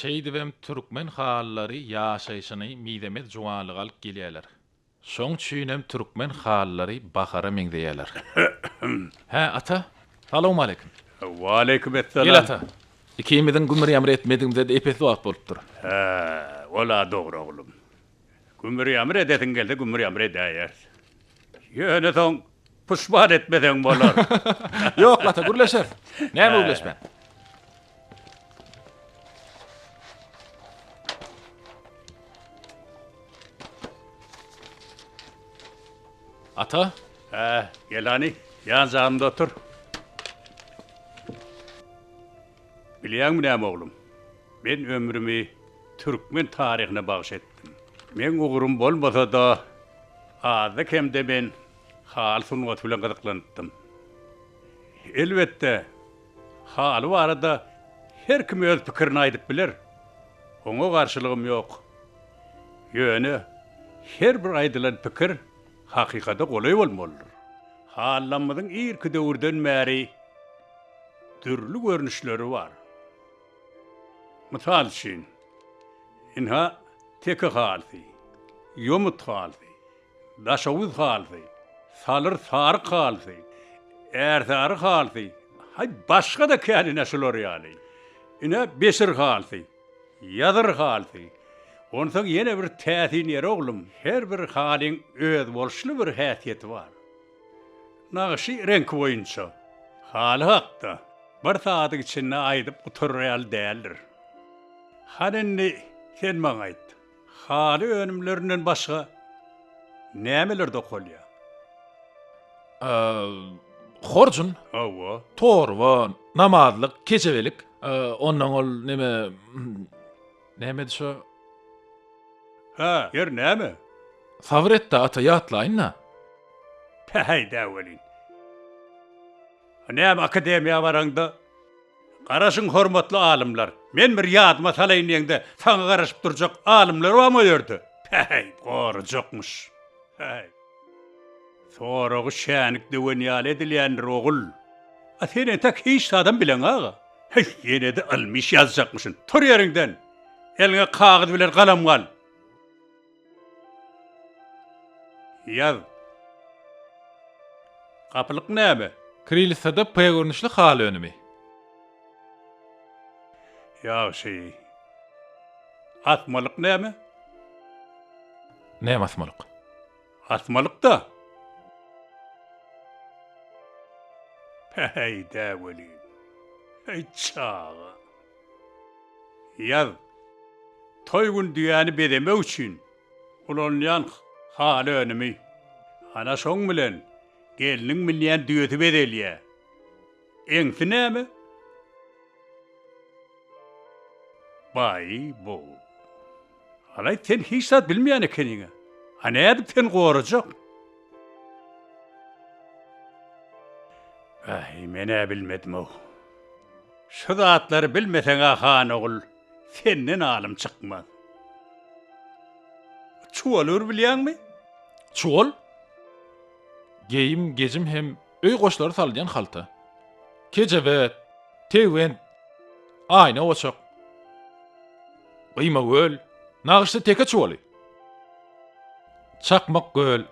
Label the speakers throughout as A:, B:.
A: Şeýdibem türkmen halylary ýaşaýşyny mizemez juwanlyga alyp gelýärler. Şoň üçinem türkmen halylary bahara meňzeýärler. Hä, ata, salowmaleýkim.
B: Waleýkim essalam.
A: Gel ata. Ikimiziň gümür-ýamyr etmedigimize-de ep-esli wagt bolupdyr.
B: Hä, ol-a dogry oglum. Gümür-ýamyr edesiň gelse gümür-ýamyr edäýeris. Ýöne soň puşman etmeseň bolar.
A: Ýok, ata, gürleşeris. Näme gürleşmän? Ata?
B: Hä, gel hany, ýan-jagymda otur. Bilýäňmi näme, oglum? Men ömrümi türkmen taryhyna bagyş etdim. Meň ugrum bolmasa-da, azda-kemde men haly sungaty bilen gyzyklanypdym. Elbetde, haly barada her kim öz pikirini aýdyp biler. Oňa garşylygym ýok. Ýöne her bir aýdylan pikir hakykata golaý bolmalydyr. Halylamyzyň irki döwürden bäri dürli görnüşleri bar. Mysal üçin, ynha, teke halysy, ýomut halysy, daşoguz halysy, salyr saryk halysy, ärsary halysy, haý, başga-da kän ine şular ýaly. Ine, beşir halysy, ýazyr halysy. Onsoň ýene bir täsin ýeri oglum, her bir halyň özboluşly bir häsiýeti bar. Nagyşy reňki boýunça. Haly hakda bir sagadyň içinde aýdyp gutarar ýaly däldir. Hany indi sen maňa aýt, haly önümlerinden başga nämeler dokalýar?
A: Horjun.
B: Hawa.
A: Torba, namazlyk, kejebelik. Ondan ol neme, nämedi şo?
B: Hä, ýer näme?
A: Sabyr et-de, ata, ýatlaýyn-da.
B: Päheý-dä welin. Näme akademiýa baraňda, Garaşyň hormatly alymlar, men bir ýadyma salaýyn diýeňde, saňa garaşyp durjak alymlar barmy o ýerde? Päheý, gorajakmyş. Päheý. Soragy şänik döwen ýaly edilýändir, ogul. A sen entek hiç zadam bileňag-a. Heý, ýene-de ylmy iş ýazjakmyşyn. Tur ýeriňden! Eliňe kagyz bilen galam al. Ýaz. Gapylyk näme?
A: Kirilisada P görnüşli haly önümi.
B: Ýagşy. Asmalyk näme?
A: Näme asmalyk?
B: Asmalyk-da. Päheý-dä welin. Heý, çaga. Ýaz. Toý gün düýäni bezemek üçin ulanylýan haly önümi. Ana şoň bilen gelniň münýän düýesi bezelýär. Eňsi näme? Baý-bow. Alaý, sen hiç zat bilmeýän ekeniň-ä. A nädip seni gorajak? Äý, men-ä bilmedim-ow. Şu zatlary bilmeseň-ä han ogul, senden alym çykmaz. Çuwaly bir bilýäňmi?
A: Çuwal, geýim, gejim hem öý goşlary salynýan halta. Kejebe, tegbent, aýna goçak. Gyýma göl, nagyşly teke çuwaly. Çakmak göl,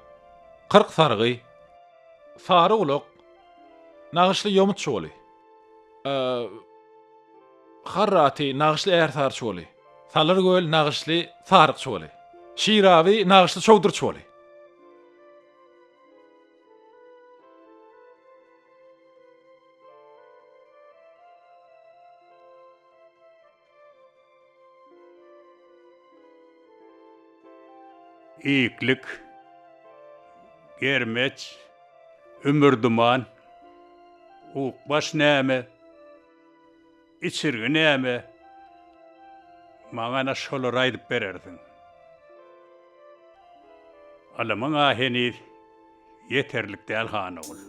A: 40 sargy, sary gulak, nagyşly ýomut çuwaly. Harraty, nagyşly ärsary çuwaly. Salyr göl, nagyşly saryk çuwaly. Şiraby, nagyşly çowdur çuwaly.
B: Iýiklik, germeç, ümür-duman, ukbaş näme, içirgi näme, maňa ana şolary aýdyp berersiň. Ylymyň-a heniz Ýeterlik däl han ogul.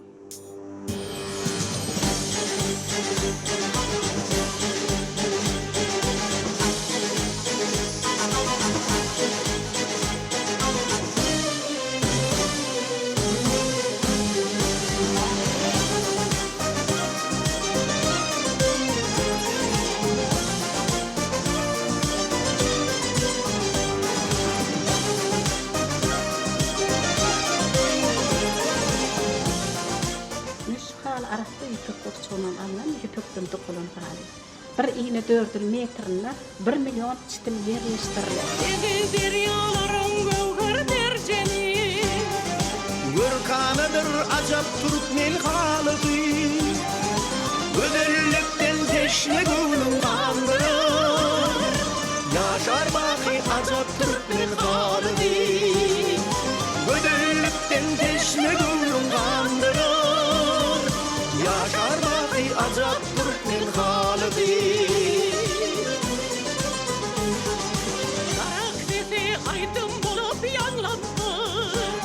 C: ýüpekden dokalan haly. Bir inedördül metrinde bir million çitim ýerleşdirilen.
D: Eziz derýalaryň göwher merjeni.
E: Görkanadyr ajap türkmen halysy. Gözellikden teşne göwnüň gandyrar. Ýaşar baky ajap türkmen halysy. Gözellikden teşne göwnüň gandyrar. Ýaşar baky ajap Türkmen halysy.
D: Darak sesi aýdym bolup ýaňlansyn.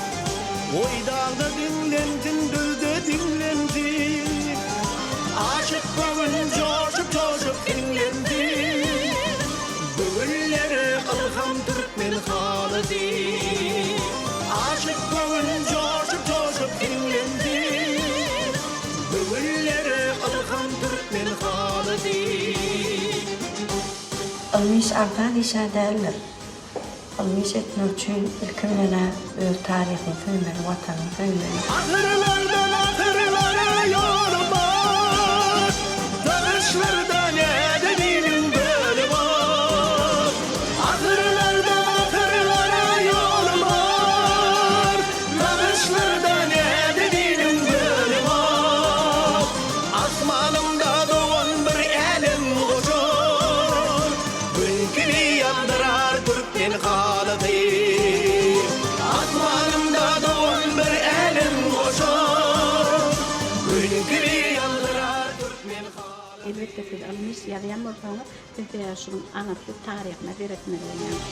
E: Goý dagda diňlensin, düzde diňlensin. Aşyk göwün joşup-joşup diňlensin. Göwünlere ylham türkmen halysy. Aşyk göwün joşup-joşup diňlensin. Göwünlere ylham türkmen halysy.
F: Ylmy iş aňsat iş-ä däldir. Ylmy iş etmek üçin ilki bilen-ä öz taryhyňy söýmeli, Watanyňy söýmeli.
E: Asyrlardan asyrlara ýol bar, Daşlarda näzeniniň göli bar. Asyrlardan asyrlara ýol bar, Nagyşlarda näzeniniň göli bar. Asmanymda dogan bir älem goşar, Gün kibi ýaldyrar türkmen halysy. Asmanymda dogan bir älem goşar, Gün kibi ýaldyrar türkmen halysy.
C: Elbetde siz ylmy iş ýazýan bolsaňyz, siz sebäbi şunuň aňyrsy taryhyna seretmeli bolýaňyz.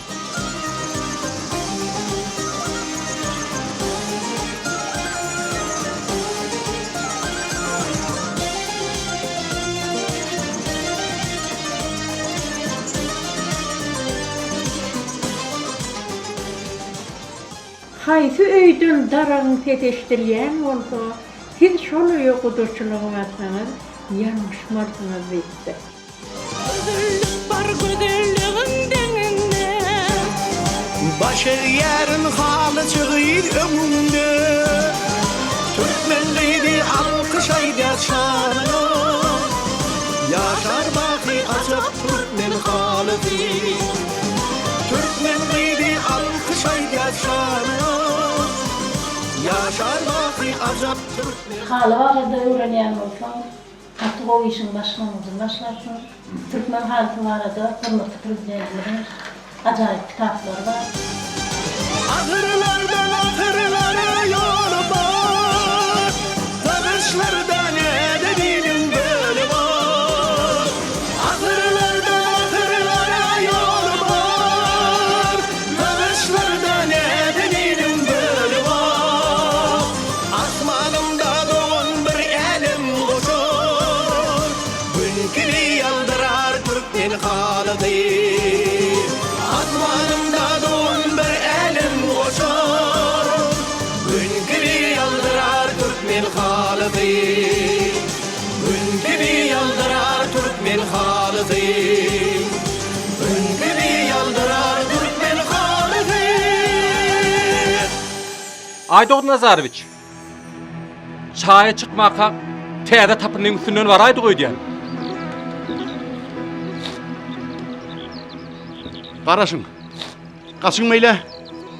G: Haýsy öýden daragyň sesi eşidilýän bolsa, siz şol öýe gudaçylyga barsaňyz, ýalňyşmarsyňyz diýipdir.
D: Gözellik bar gözelligiň deňinde.
E: Baş egýärin halyçy gyz öňüňde. Türkmen gyzy alkyş aýdýar şanyňa. Ýaşar baky ajap türkmen halysy. Türkmen gyzy alkyş aýdýar şanyňa. Ýaşar baky ajap türkmen.
H: Haly barada öwrenýän bolsaň, Gaty gowy işiň başlangyjyny başlapsyň. Türkmen halysy barada hormatly Prezidentimiziň ajaýyp kitaplary bar.
E: Asyrlardan asyrlara ýol bar, Nagyşlarda näzeniniň göli bar. Asyrlardan asyrlara ýol bar, Nagyşlarda näzeniniň göli bar. Asmanymda dogan bir älem goşar, Gün kibi ýaldyrar türkmen halysy. Asmanymda dogan bir älem goşar, Gün kibi ýaldyrar türkmen halysy. Gün kibi ýaldyrar türkmen halysy. Gün kibi ýaldyrar türkmen halysy.
I: Aýdogdy Nazarowiç, çaýa çykmaka täze tapyndyň üstünden baraýdyk öýdýän.
J: Garaşyň. Gaçyň meýle.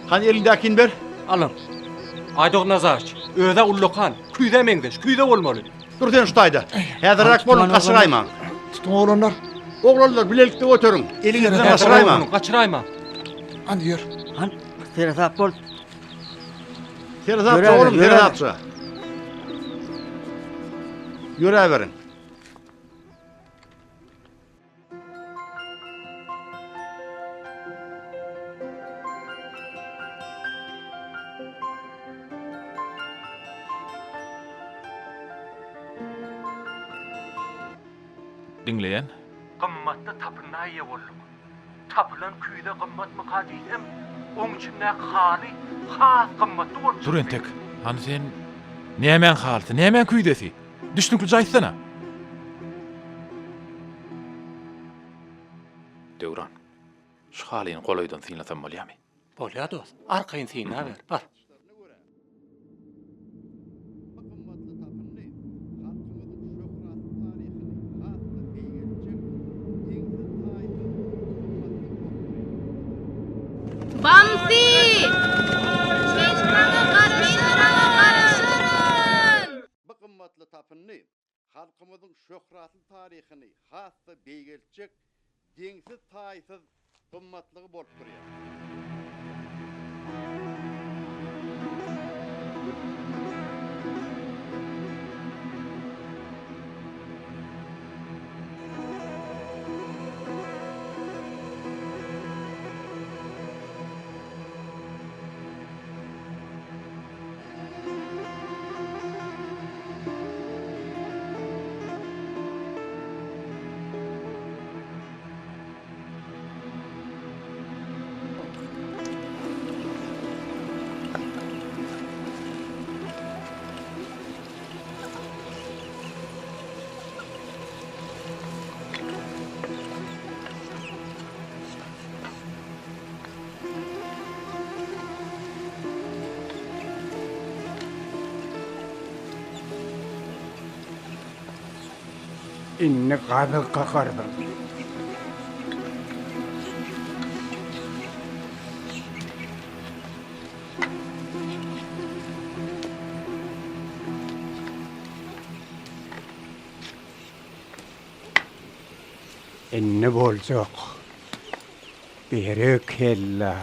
J: Hany eliňdäkini ber.
I: Alyň. Aýdogdy Nazarowiç, öz-ä ullakan, küýzä meňzeş, küýze bolmaly.
J: Dur sen şu taýda. Häzirräk boluň, gaçyraýmaň.
K: Tutuň oglanlar.
J: Oglanlar, bilelikde göteriň. Eliňizden gaçyraýmaň.
I: Gaçyraýmaň.
K: Hany ýör.
L: Hany, seresap bol.
J: Seresapja oglum, seresapja. Ýöräberiň.
A: Diňleýän.
I: Gymmatly tapynda eýe bolduk. Tapylan küýze gymmatmyka diýsem, oň içindäki haly has gymmatly bolup
A: Dur
I: çykdy.
A: entek. Hany sen nämäň halysy, nämäň küýzesi? Düşnüklije aýtsana. Döwran, şu halyny golaýdan synlasam bolýamy?
I: Bolýar dost, arkaýyn synlaber, bar.
J: ýurdumyzyň şöhratly taryhyny has-da beýgeltjek deňsiz-taýsyz gymmatlygy bolup durýar.
B: Indi gazygy kakarsyň. Indi boljak. Berekella.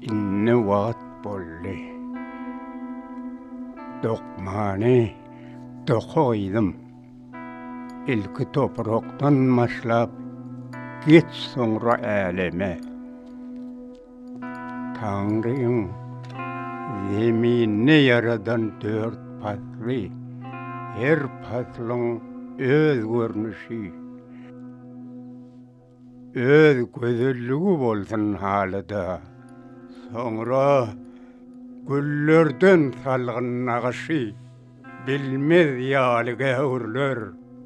B: Indi wagt boldy. Dokmany doka gyzym. Ilki toprakdan başlap, geç soňra äleme. Taňryň Zeminde ýaradan dört pasly, her paslyň öz görnüşi, öz gözelligi bolsun halyda. Soňra güllerden salgyn nagyşy. Bilmez ýaly gäwürler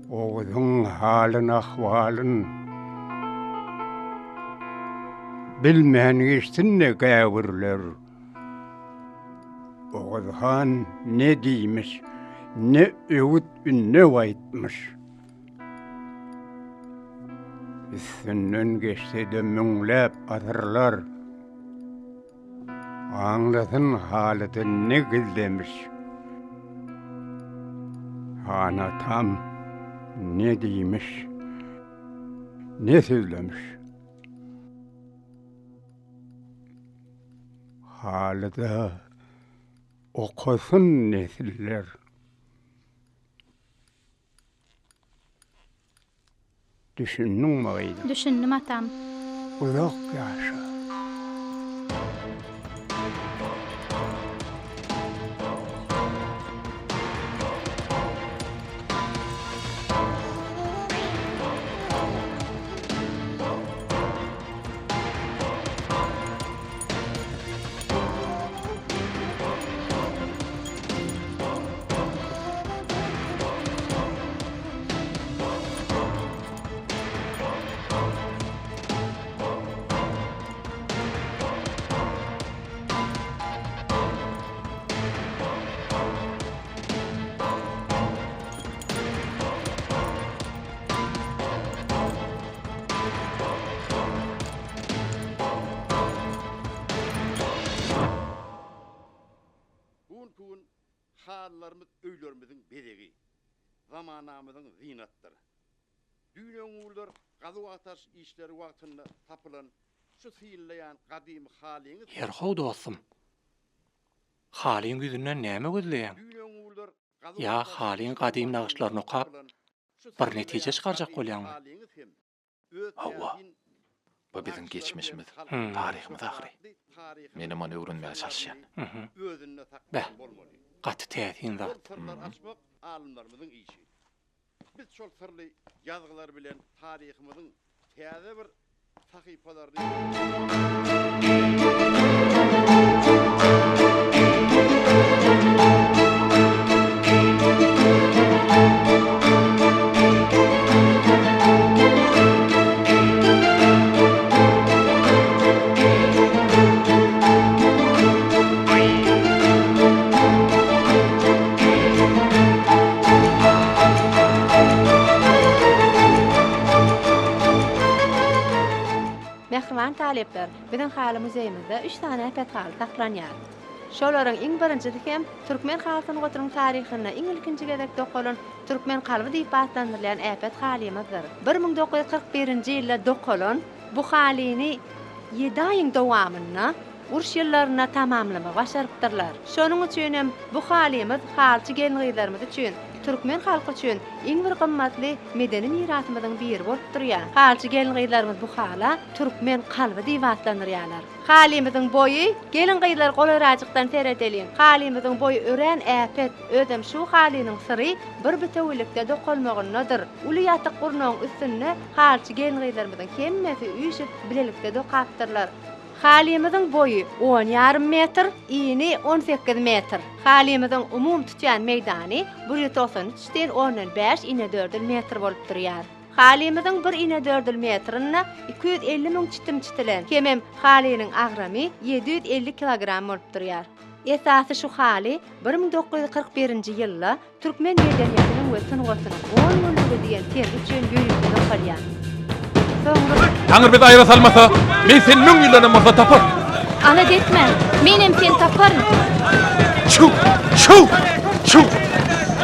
B: Oguzyň halyn-ahwalyn. Bilmän geçsin-de gäwürler. Oguz han ne diýmiş, ne öwüt-ündew aýtmyş. Üstünden geçse-de müňläp asyrlar, Aňlasyn halyda ne gizlemiş. Han atam ne diýmiş, ne sözlemiş. Halyda okasyn nesiller. Düşündiňmi gyzym?
M: Düşündim atam.
B: Uzak ýaşa.
J: Bu günki gün halylarymyz öýlerimiziň bezegi, zamanamyzyň zynatydyr. Düýn-öňňular gazuw-agtaryş işleri wagtynda tapylan şu synlaýan gadymy halyňyz hem.
N: Ýer-how dostum, halyň ýüzünden näme gözleýäň?
J: Düýn-öňňular
N: Ýa
J: gazuw-agtaryş
N: halyň
J: işleri
N: gadym
J: wagtynda
N: nagyşlaryny okap,
J: tapylan şu
N: bir
J: synlaýan
N: netije çykarjak
J: gadymy
N: bolýaňmy?
J: halyňyz hem öz
A: Hawa,
J: täsin
A: bu biziň
J: nagyşlary bilen
A: geçmişimiz,
J: halkymyzyň
A: taryhymyz ahyry.
J: şöhratly taryhynyň
A: Menem ony öwrenmäge çalyşýan.
J: syrlaryny özünde
N: Beh,
J: saklaýan bolmaly.
N: gaty täsin
J: Ol
N: zat.
J: syrlary açmak alymlarymyzyň işi. Biz şol syrly ýazgylar bilen taryhymyzyň täze bir sahypalaryny.
F: Mähriban talyplar, biziň haly muzeýimizde üç sany äpet haly saklanýar. Şolaryň iň birinjisi hem türkmen haly sungatynyň taryhynda iň ilkinji gezek dokalan Türkmen kalby diýip atlandyrylýan äpet halymyzdyr. 1941-nji ýylda dokalan bu halyny ýedi aýyň dowamynda uruş ýyllarynda tamamlamagy başarypdyrlar. Şonuň üçin hem bu halymyz halyçy gelin-gyzlarymyz üçin, türkmen halky üçin iň bir gymmatly medeni mirasymyzyň biri bolup durýar. Halyçy gelin-gyzlarymyz bu hala Türkmen kalby diýip atlandyrýarlar. Halymyzyň boýy, gelin-gyzlar golaýrajykdan seredeliň, halymyzyň boýy örän äpet, özem şu halynyň syry bir bitewülikde dokalmagyndadyr. Uly ýatyk gurnagyň üstünde halyçy gelin-gyzlarymyzyň hemmesi üýşüp bilelikde dokapdyrlar. Halymyzyň boýy on ýarym metr, ini 18 metr. Halymyzyň umumy tutýan meýdany bir ýüz 93 ten ondan bäş inedördül metr bolup durýar. Halymyzyň bir inedördül metrinde 250 müň çitim çitilen, hemem halynyň agramy 750 kilogram bolup durýar. Esasy şu haly 1941-nji ýylda Türkmen medeniýetiniň we sungatynyň on günlügi diýen sergi üçin ýörite dokalýar. Soňra.
A: Taňry bizi aýra salmasa, men seni müň ýyldanam bolsa taparyn.
M: Alada etme, menem seni taparyn.
A: Çüw! Çüw! Çüw!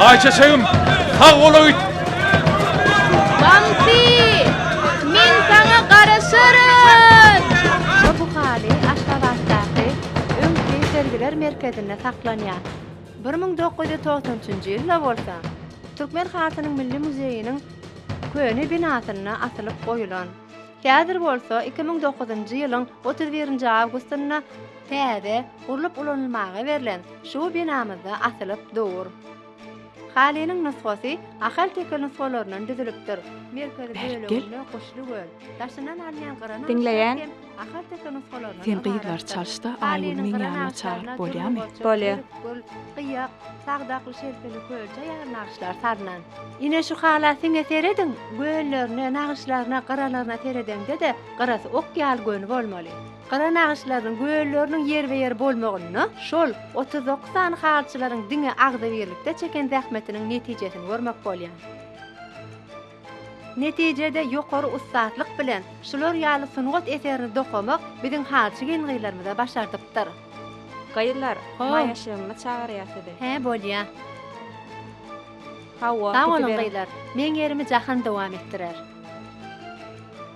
A: Aýçeçegim, sag bola git!
M: Bamsy, men saňa garaşaryn!
F: Bu haly Aşgabatdaky öňki sergiler merkezinde saklanýar. 1993 nji ýylda bolsa, Türkmen halysynyň milli muzeýiniň köne binasynda asylyp goýulan. Häzir bolsa 2009-njy ýylyň 31-nji awgustynda täze, gurlup ulanylmaga berlen şu binamyzda asylyp dur. Halynyň nusgasy ahal-teke nusgalaryndan düzülipdir. Merkezi
O: Bärik gel.
F: böleginde guşly göl, daşyndan alynýan gyra nagyşlar
O: Diňleýän.
F: hem ahal-teke nusgalaryndan
O: Sen gyzlary
F: ybaratdyr.
O: çalyş-da, Aýgül
F: Halynyň
O: meň
F: gyra
O: ýanyma
F: nagyşlaryna
O: çagyryp
F: dürli
O: bolýamy?
F: goçak,
O: Bolýa.
F: çörük gül, gyýak, sagdakly şelpeli kölçe ýaly nagyşlar salnan. Ine şu hala siňe serediň, göllerine, nagyşlaryna, gyralaryna seredeňde-de gyrasy ok ýaly göni bolmaly. Gyra nagyşlarynyň gölleriniň ýerbe-ýer bolmagynda şol 39 sany halyçylaryň diňe agzybirlikde çeken zähmetiniň netijesini görmek bolýar. Netijede ýokary ussatlyk bilen şular ýaly sungat eserini dokamak biziň halyçy gelin-gyzlarymyza başardypdyr.
O: Gyzlar,
F: How.
O: Maýa Şirinmi çagyrýar sizi.
F: Hä, bolýa.
O: Hawa,
F: Sag boluň
O: gidiberiň.
F: gyzlar. Meň ýerimi Jahan dowam etdirer.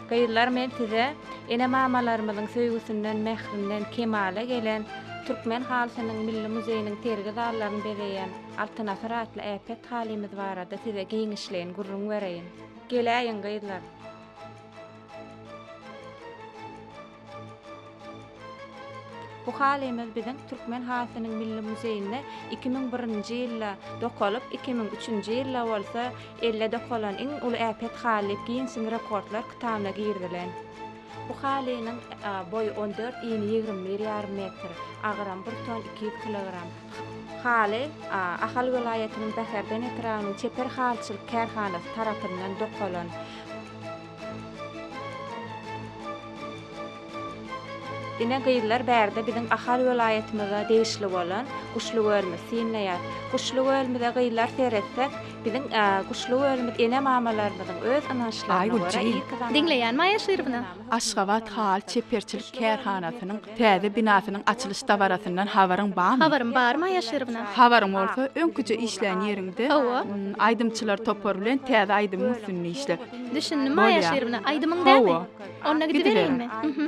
O: Gyzlar men size ene-mamalarymyzyň söýgüsinden, mährinden kemala gelen Türkmen halysynyň milli muzeýiniň sergi zallaryny bezeýän Altyn asyr atly äpet halymyz barada size giňişleýin gürrüň bereýin. Geläýiň gyzlar. Bu halymyz biziň Türkmen halysynyň milli muzeýinde 2001-nji ýylda dokalyp, 2003-nji ýylda bolsa elde dokalan iň uly äpet haly diýip Ginnesiň rekordlar kitabyna girizilen. Bu halynyň boýy on dört, ini 21 ýarym metr, agramy bir ton 200 kilogram. Haly Ahal welaýatynyň Bäherden etrabynyň çeper halyçylyk kärhanasy tarapyndan dokalan. Ine gyzlar bärde biziň Ahal welaýatymyza degişli bolan Guşly gölümizi synlaýas. Guşly gölümize gyzlar seretsek, biziň Guşly gölümiz ene-mamalarymyzyň öz ynançlaryna
P: Aýgül
O: görä
P: jigim.
O: irki zaman
M: Diňleýän Maýa Şirowna.
P: Aşgabat haly çeperçilik kärhanasynyň täze binasynyň açylyş dabarasyndan habaryň barmy?
M: Habarym bar Maýa Şirowna.
P: Habaryň bolsa, öňküje işlän ýeriňde
M: Hawa.
P: aýdymçylar topary bilen täze aýdymyň üstünde işle.
M: Düşündim Maýa
P: Bolýa.
M: Şirowna, aýdymyň dämi?
P: Hawa.
M: Onda
P: Gidiber.
M: gidibereýinmi? Mhm.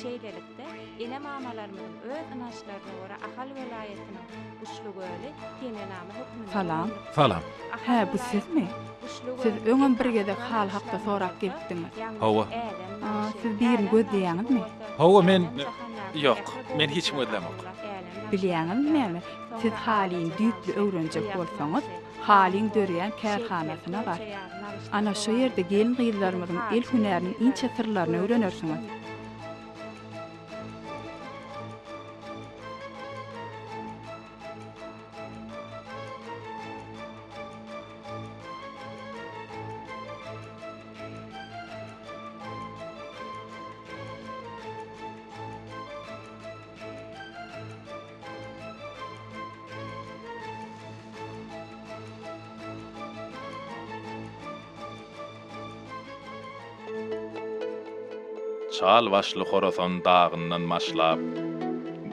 O: Şeýlelikde, ene-mamalarymyzyň öz ynançlaryna görä Ahal welaýatynyň Guşly göli senenama hökmünde
P: Salam.
O: ulanylypdyr.
A: Salam.
O: Ahal
P: Hä, bu sizmi?
O: welaýatynyň Guşly
P: Siz
O: gölüniň
P: öňem bir
O: esasy
P: gezek haly hakda
O: nagyşlaryna
P: sorap
O: bolsa,
P: gelipdiňiz.
O: ýagny
A: Hawa.
O: älem
P: A,
O: nagşy,
P: siz birini
O: älem nagşy
P: gözleýäňizmi?
O: bu bolsa
A: Hawa, men
O: älem jahandaky
A: Ýok,
O: ähli
A: men hiç kimi
O: gowulyklary
A: gözlämok.
O: aňlap älem nagşy
P: Bilýäňizmi
O: diýýär.
P: näme? Siz
O: Soňra
P: halyny
O: alaja
P: düýpli
O: nagşy,
P: öwrenjek
O: gyýak
P: bolsaňyz,
O: nagşy,
P: halyň
O: haly
P: dörýän
O: şekil,
P: kärhanasyna bar.
O: tolça ýaly nagyşlar
P: Ana şo
O: dowam
P: ýerde
O: edipdir.
P: gelin-gyzlarymyzyň
O: Biziň
P: el
O: halyçy
P: hünäriniň inçe
O: gelin-gyzlarymyz
P: syrlaryny
O: gözi
P: öwrenersiňiz.
O: düşdümi?
A: Çal başly Horasan dagyndan başlap,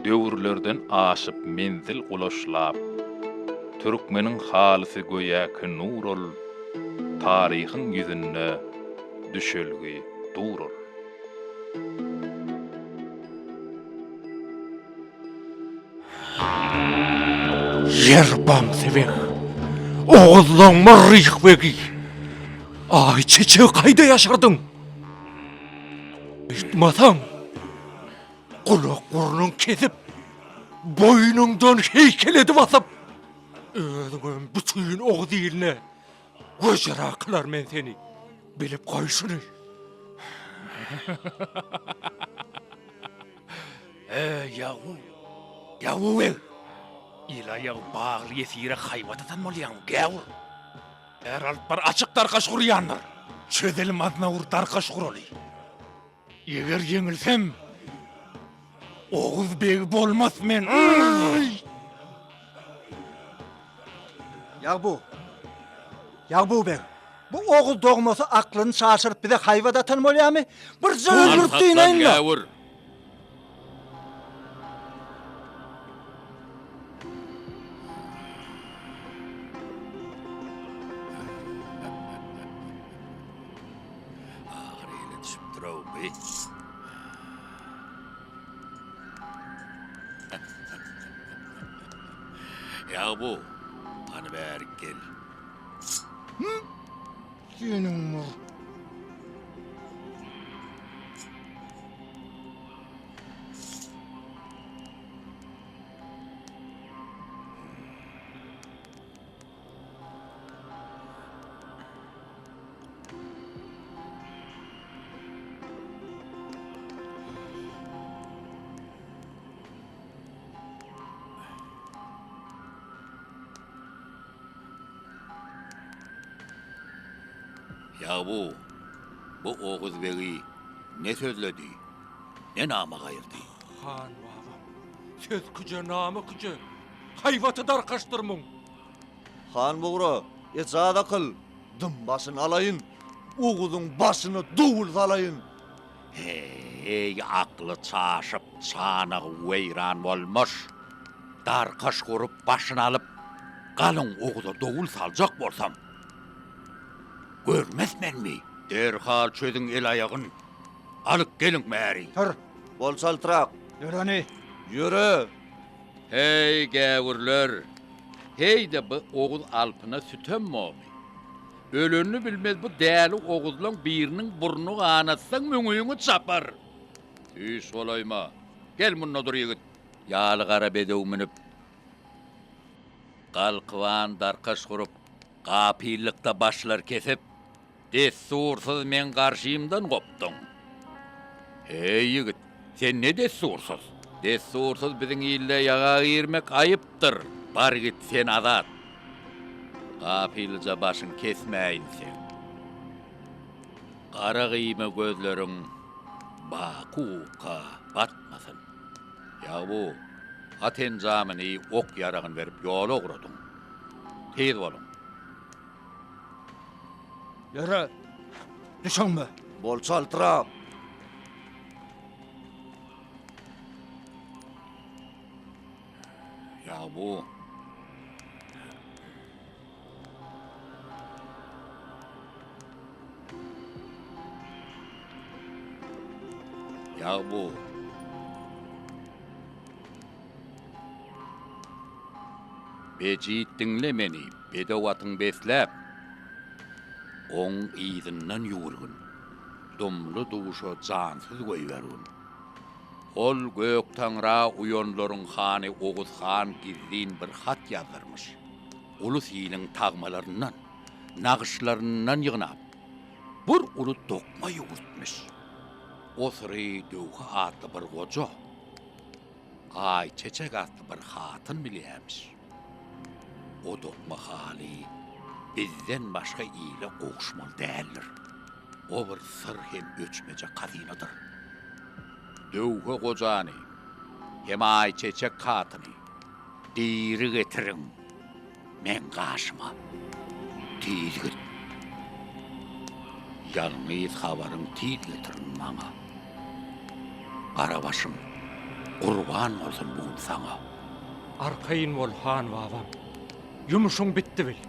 A: Döwürlerden aşyp menzil gulaşlap, Türkmeniň halysy göýäki nur ol, Taryhyň ýüzünde düşelgi dur ol.
I: Ýer bamsy beg, Oguzlaň myrryh begi, Aý çeçegi kaýda ýaşyrdyň? Aýtmasaň, gulak-burnuň kesip, boýnuňdan heýkel edip asyp, özüňem bütin oguz iline wejera kylar men seni. Bilip goý şuny. Eý, Ýaguw! Ýaguw beg! Il aýagy bagly ýesire haýbat atan bolýaňmy, gäwür? Är alyp bar açyk darkaş gurýandyr. Çözelim aznawur darkaş guraly. Eger ýeňilsem, Oguz begi bolmas men.
L: Ýagbu! Ýagbu beg! Bu oguz dogmasy aklyny çaşyryp bize haýbat atan bolýamy? Birje öldürip dynaýyn-la!
Q: Gäwür! Ahyry ele düşüpdir-ow bi. Ýagbu, hany bärik gel.
L: Seniň mur.
Q: Ýagbu, bu Oguz begi ne sözledi? Ne nama gaýyrdy?
I: Han babam, söz küje, nama küje, haýbaty darkaşdyr muň.
R: Han Bugra, ejaza kyl, dym başyny alaýyn, Oguzyň başyna dowul salaýyn.
Q: Heý, akly çaşyp, çanagy weýran bolmuş. Darkaş gurup, başyny alyp, galyň Oguza dowul saljak bolsam, görmez menmi? Derhal çözüň el-aýagyn, alyp geliň bäri.
L: Tur!
R: Bol çaltrak!
L: Ýör hany!
R: Ýöre!
Q: Heý, gäwürler! Heý-de bu Oguz alpyna sütem bormy? Ölenini bilmez bu däli oguzlaň biriniň burnuny ganatsaň müňüňi çapar! Tüýs bolaýma! Gel munda dur ýigit! Ýaly gara bedew münüp, galkyban darkaş gurup, gapyllykda başlar kesip, Dessursyz meň garşymdan gopduň. Heý, ýigit, sen ne dessursyz? Dessursyz biziň ilde ýaga girmek aýypdyr. Bar git, sen azat. Gapylyja başyň kesmäýin seň. Gara gyýma gözleriň baky uka batmasyn. Ýagbu, at enjamyny, ok-ýaragyny berip ýola ugradyň. Tiz boluň.
L: Ýöre! Düşeňme!
R: Bol çaltrak!
Q: Ýa bu. Ýa bu. Bejit diňle meni, bedew atyň besläp, Oň yzyndan ýüwürgin, dumly-duşa jansyz goýbergin. Ol Göktaňra uýanlaryň hany Oguz han gizlin bir hat ýazdyrmyş. Ulus-iliň tagmalaryndan, nagyşlaryndan ýygnap, bir uly dokma ýüwürtmiş. O syry Döwhe atly bir goja, Aýçeçek atly bir hatyn bilýämiş. O dokma haly bizden başga ile gowuşmaly däldir. O bir syr hem öçmejek hazynadyr. Döwhe gojany hem Aýçeçek hatyny diri getiriň meň gaşyma. Tiz git. Ýalňyz habaryň tiz getirin maňa. Gara başym gurban bolsun bu gün saňa.
N: Arkaýyn bol, han babam. Ýumşuň bitdi bil.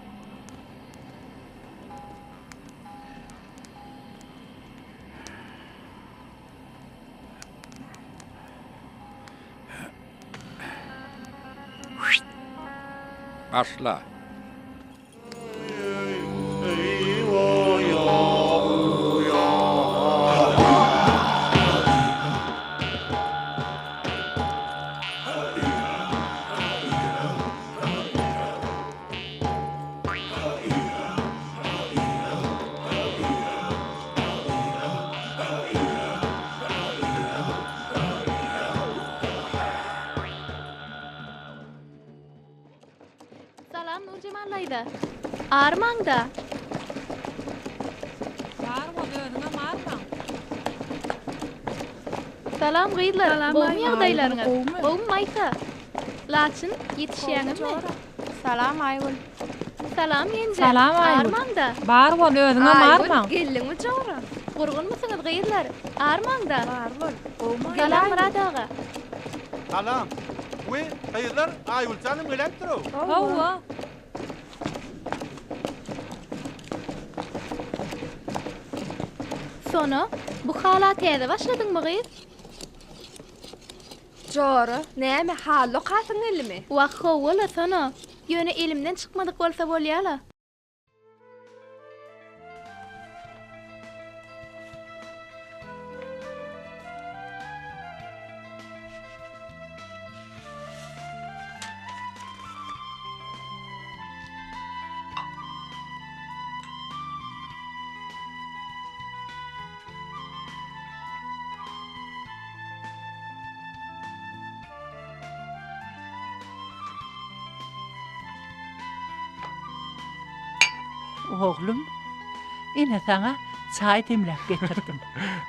Q: Başla.
M: Salam Nurjemal daýza. Armaňda.
D: Bar bol özüňem armaň.
M: Salam gyzlar,
P: Salam
M: gowmy
P: Aýgül.
M: ýagdaýlaryňyz?
P: Gowmy?
M: Gowmy Maýsa? Laçyn, ýetişýäňizmi?
O: Salam Aýgül.
M: Salam ýenje.
D: Salam Aýgül.
M: Armaňda.
D: Bar bol özüňem
O: Aýgül,
D: armaň.
O: geldiňmi jora?
M: Gurgunmysyňyz gyzlar? Armaňda.
O: Bar bol. Gowmy?
M: Salam Myrat aga.
J: Salam. We, gyzlar, Aýgül janym geläpdir-ow.
D: Hawa.
M: Sona, bu hala täze başladyňmy gyz?
O: Jora, näme, haly okasyň geldimi?
M: Wah, hawa-la, Sona. Ýöne elimden çykmadyk bolsa bolýa-la.
G: Oglum, ine saňa çaý demläp getirdim.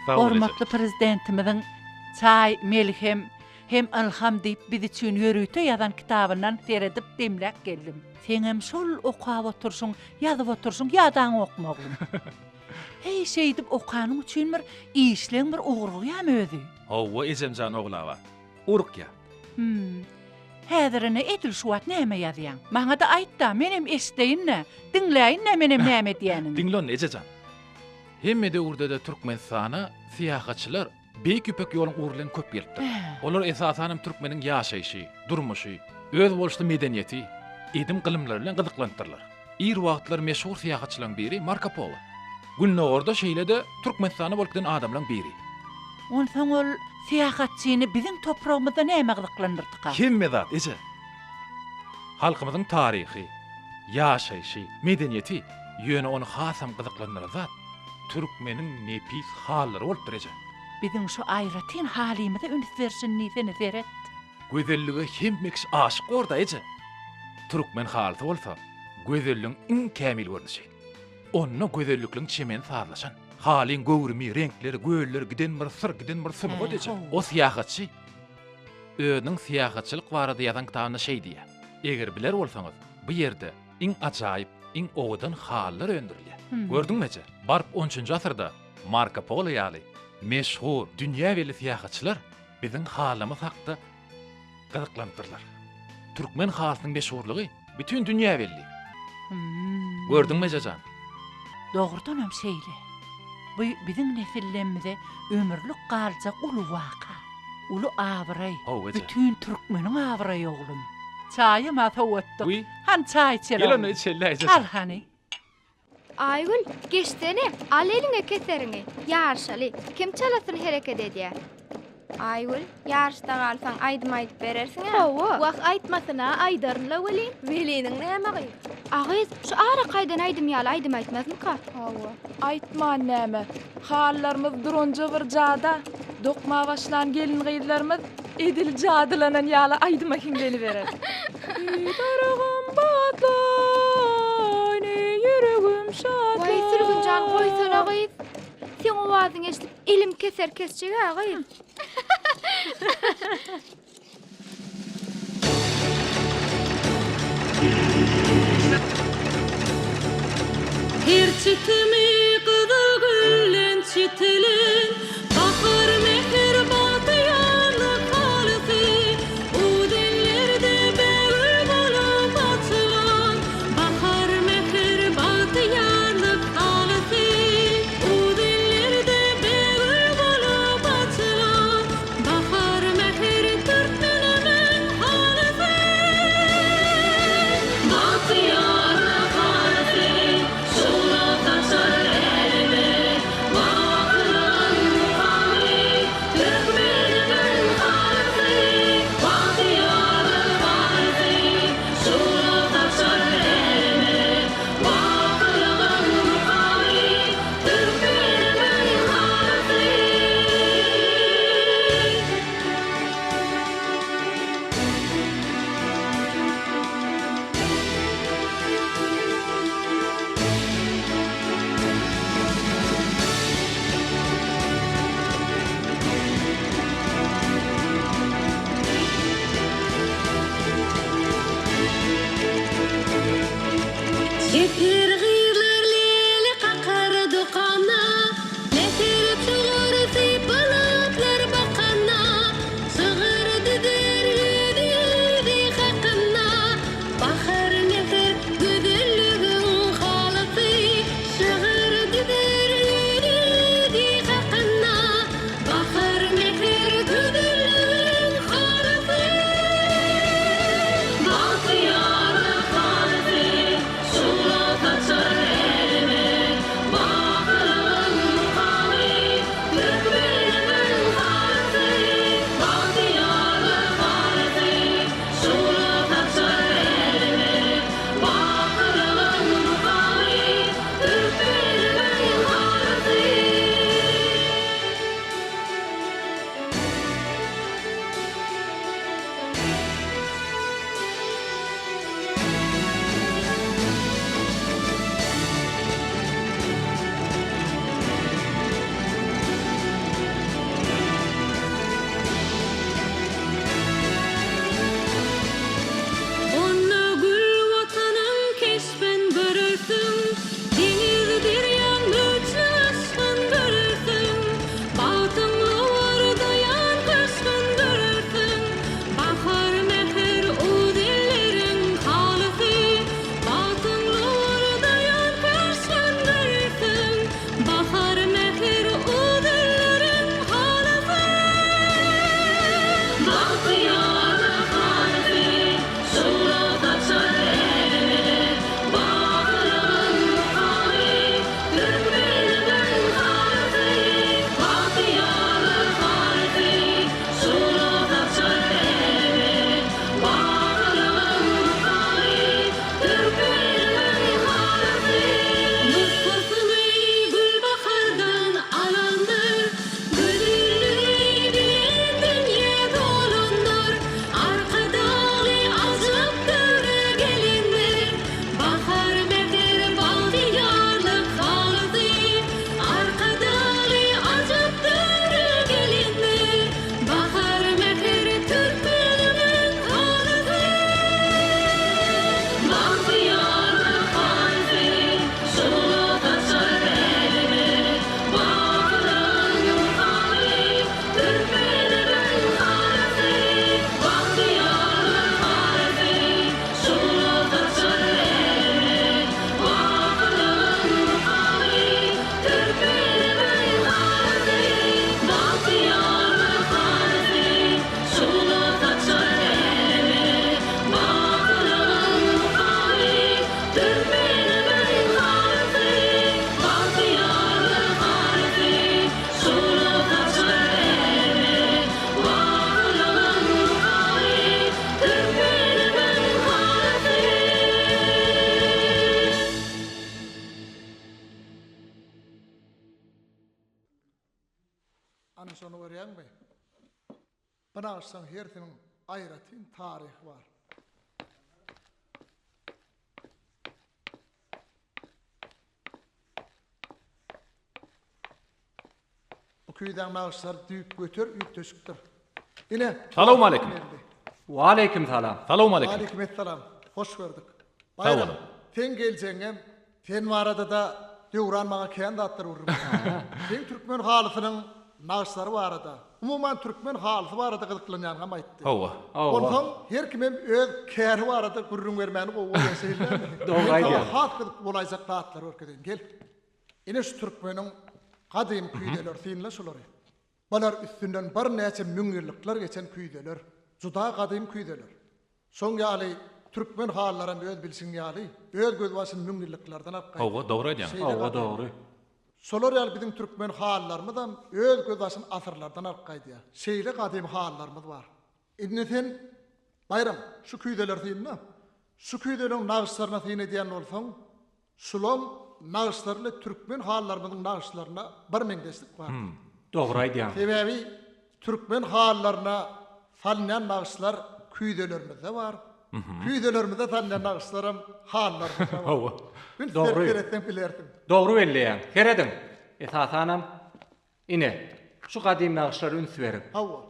A: Sag bol, eje.
G: Hormatly Prezidentimiziň.
S: Çaý melhem hem ylham diýip biz üçin ýörite ýazan kitabyndan seredip demläp geldim. Seňem şol okap oturşyň, ýazyp oturşyň ýadaňokmy oglum? Heý şeýdip okanyň üçin bir işleň bir ugrugýamy özi?
A: Hawa ejemjan Ogulabat. Urukýa.
S: Hüm. Häzir ine edil şu wagt näme ýazýaň? Maňa-da aýt-da, menem eşdeýin-dä, diňläýin-dä menem näme edýäniňi.
A: Diňle onda ejejan. Hemme döwürde-de Türkmenistana syýahatçylar Beýik Ýüpek ýoluň ugry bilen köp gelipdir. Olar esasanam türkmeniň ýaşaýşy, durmuşy, özboluşly medeniýeti, edim-gylymlary bilen gyzyklanypdyrlar. Ir wagtlar meşhur syýahatçylaryň biri Marko Polo. Gündogarda şeýle-de Türkmenistanda bolup giden adamlaryň biri.
S: Onsoň ol syýahatçyny biziň topragymyzda näme gyzyklandyrdyka?
A: Hemme zat, eje. Halkymyzyň taryhy, ýaşaýşy, medeniýeti, ýöne ony hasam gyzyklandyran zat, türkmeniň nepis halylary bolupdyr, eje.
S: Biziň şu aýratyn halymyza üns berşini diýsene, seret.
A: Gözellige hemme kişi aşyk borda, eje. Türkmen halysy bolsa, gözelligiň iň kämil görnüşi. Onda gözellikliň çemeni sazlaşan. Halyň göwrümi, reňkleri, gölleri giden bir syr, giden bir sungat, eje. O syýahatçy özüniň syýahatçylyk barada ýazan kitabynda şeý diýýär, Eger biler bolsaňyz, bu ýerde iň ajaýyp, iň owadan halylar öndürilýär. Gördüňmi, eje? Baryp on üçünji asyrda Marko Polo ýaly meşhur, dünýä belli syýahatçylar biziň halymyz hakda gyzyklanypdyrlar. Türkmen halysynyň meşhurlygy bütin dünýä belli. Gördüňmi, eje jan?
S: Dogrudanam şeýle. Bu biziň nesillemmize ömürlik galjak uly waka. Uly abraý.
A: Hawa, eje.
S: Bütin türkmeniň abraýy, oglum. Çaýam-a sowatdyk.
A: Wiý.
S: Hany çaý içeli,
A: Gel
S: oglum.
A: onda içeli, eje jan.
M: Al hany. Aýgül, geçsene, al eliňe keseriňi, ýaryşaly, kim çalasyn hereket edýär?
O: Aýgül, ýaryşda galsaň aýdym aýdyp berersiň-ä?
M: Hawa. Wah, aýtmasyna aýdaryn-la welin.
O: Weliniň näme gyz?
M: A gyz, şu araky aýdan aýdym ýaly aýdym aýtmazmyka?
T: Hawa. Aýtman näme. Halylarymyz duranja bir jada. Dokma başlan gelin-gyzlarymyz edil jadylanan ýaly aýdyma hiňleniberer. Eý daragym batlaý, ne ýüregim şatlaý.
M: Waý, Sülgün jan, goýsana gyz. Seň owazyňy eşidip, elim keser kesjeg-ä gyz.
D: Her çitimi gyzyl gülden çitilen, Bahar mähir bagtyýarlyk halysy. Uz ellerde bägül bolup açylan, Bahar mähir bagtyýarlyk halysy. Uz ellerde bägül bolup açylan, Bahar mähir türkmenimiň halysy. Bagtyýarlyk halysy, şugla saçar äleme.
K: Ana şony görýäňmi? Bu nagyşlaryň hersiniň aýratyn taryhy bar. Bu küýzäň nagyşlary düýpgöter üýtgeşikdir. Ine,
A: Salowmaleýkim.
K: geldi.
N: Waleýkim salam.
A: Salowmaleýkim.
K: Waleýkim essalam. Hoş gördük.
A: Sag
K: Baýram,
A: boluň.
K: seň geljegiňem, sen barada-da Döwran maňa kän zatlar gürrüň berdi. Seň türkmen halysynyň nagyşlary barada, umuman türkmen halysy barada gyzyklanýanyňam aýtdy.
A: Hawa.
K: Onsoň her kimem öz käri barada gürrüň bermäni gowy görýän şeýle dälmi?
N: Dogry
K: Men saňa
N: aýdýaň.
K: has gyzykly bolaýjak zatlary görkezeýin. Gel. Ine şu türkmeniň gadymy küýzeleri synla şulary. Bular üstünden birnäçe müňýyllyklar geçen küýzeler. Juda gadymy küýzeler. Şoň ýaly türkmen halylaram öz bilşiň ýaly öz gözbaşyny müňýyllyklardan alyp gaýdýar.
A: Hawa, dogry aýdýaň.
K: Şeýle
N: Hawa,
K: gadymy.
N: dogry.
K: Şolar ýaly biziň türkmen halylarymyzam öz gözbaşyny asyrlardan alyp gaýdýar. Şeýle gadymy halylarymyz bar. Indi sen, Baýram, şu küýzeleri synla. Şu küýzeleriň nagyşlaryna syn edýän bolsaň, Şulaň nagyşlary ile türkmen halylarymyzyň nagyşlaryna bir meňzeşlik bar.
N: Dogry aýdýaň.
K: Sebäbi türkmen halylaryna salynýan nagyşlar küýzelerimizde bar. Küýzelerimizde salynýan nagyşlaram halylarymyzda bar.
A: Hawa.
K: Üns berip
N: Dogry.
K: seretseň bilersiň.
N: Dogry belleýäň. Serediň. Esasanam, ine, şu gadym nagyşlara üns beriň.
K: Hawa.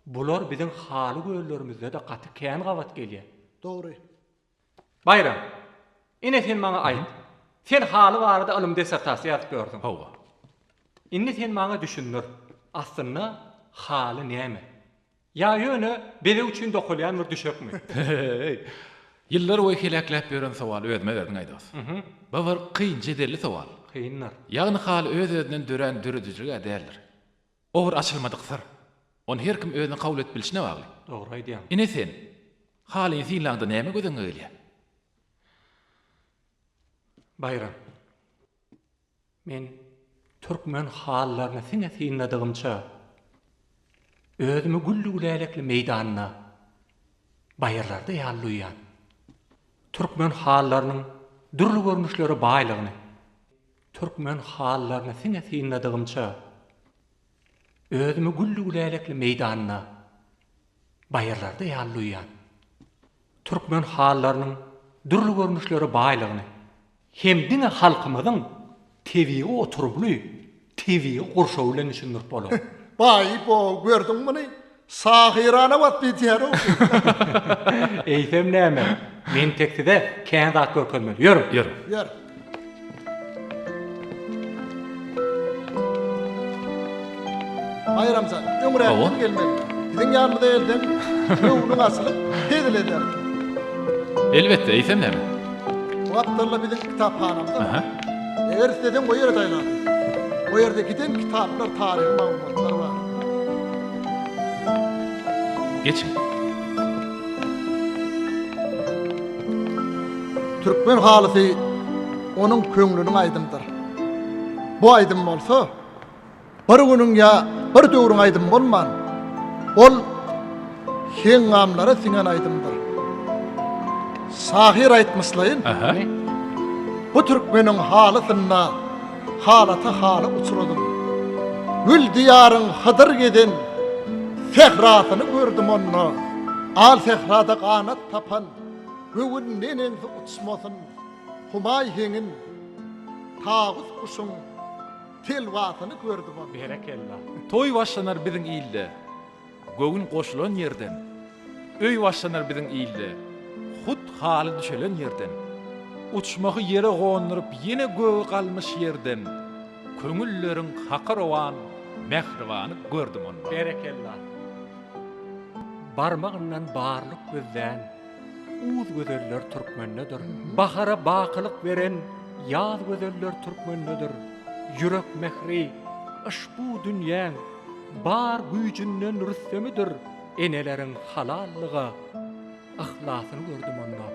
N: Bular biziň haly göllerimizde-de gaty kän gabat gelýär.
K: Dogry.
N: Baýram, ine sen maňa aýt. Sen haly barada ylym dissertasiýa ýazyp ýörsüň.
A: Hawa.
N: Indi sen maňa düşündir. Aslynda haly näme? Ýa ýöne bezeg üçin dokalýan bir düşekmi?
A: Heý. Ýyllar boýy heläkläp ýören sowaly özüme berdiň Aýdos. Bu bir kyn, jedelli sowal.
N: Kyndyr.
A: Ýagny haly öz-özünden dörän döredijilig-ä däldir. O bir açylmadyk syr. Ony her kim özüne kabul edip bilşine bagly.
N: Dogry aýdýaň.
A: Ine sen, halyny synlaňda näme göz öňüňe gelýär?
N: Baýram. Men türkmen halylaryny siňe synladygymça, özümi gülli-gülälekli meýdanda, baýyrlarda ýaly duýýan. Türkmen halylarynyň dürli görnüşlere baýlygyny, Türkmen halylaryny siňe synladygymça, özümi gülli-gülälekli meýdanda, baýyrlarda ýaly duýýan. Türkmen halylarynyň dürli görnüşlere baýlygyny hem diňe halkymyzyň tebigy oturymly tebigy gurşawy bilen düşündirip bolar.
K: Baý-bo, gördüňmi muny? Şahyrana wasp edýär-ow.
N: Eýsem näme? Men tek size kän zat görkezmeli. Ýörüň.
A: Ýörüň.
K: Ýör. Baýram jan, öňräkden gelmeli. Biziň ýanymyza gelseň, göwnüň açylyp, hezil edersiň.
A: Elbetde, eýsem näme?
K: Bu gapdalda biziň kitaphanamyz bar. Eger isleseň o ýere daýlan. O ýerde giden kitaplar, taryhy maglumatlar bar.
A: Geçiň.
K: Türkmen halysy onuň köňlüniň aýdymdyr. Bu aýdym bolsa Bir günüň ýa bir döwrüň aýdymy bolman, ol heňňamlara siňen aýdymdyr. Şahyr aýtmyşlaýyn, bu türkmeniň halysynda halata haly uçradym. Gül diýaryň Hydyr gezen sährasyny gördüm onda. Al sährada ganat tapan göwün neneňsi uçmasyn, Humaý heňin, tawus guşuň Telwasyny gördüm onda.
N: Berekella.
A: Toý başlanar biziň ilde, Göwün goşulan ýerden. Öý başlanar biziň ilde, Hut haly düşelen ýerden. Uçmahy ýere gonduryp ýene göge galmyş ýerden, Köňülleriň Haka rowan mähribany gördüm onda.
N: Berekella. Barmagyndan barlyk gözlän. Uz gözeller türkmendedir. Bahara bakylyk beren ýaz gözeller türkmendedir. Ýürek mähri yşbu dünýäň bar güýjünden rüstemidir. Eneleriň halallyga yhlasyny gördüm onda.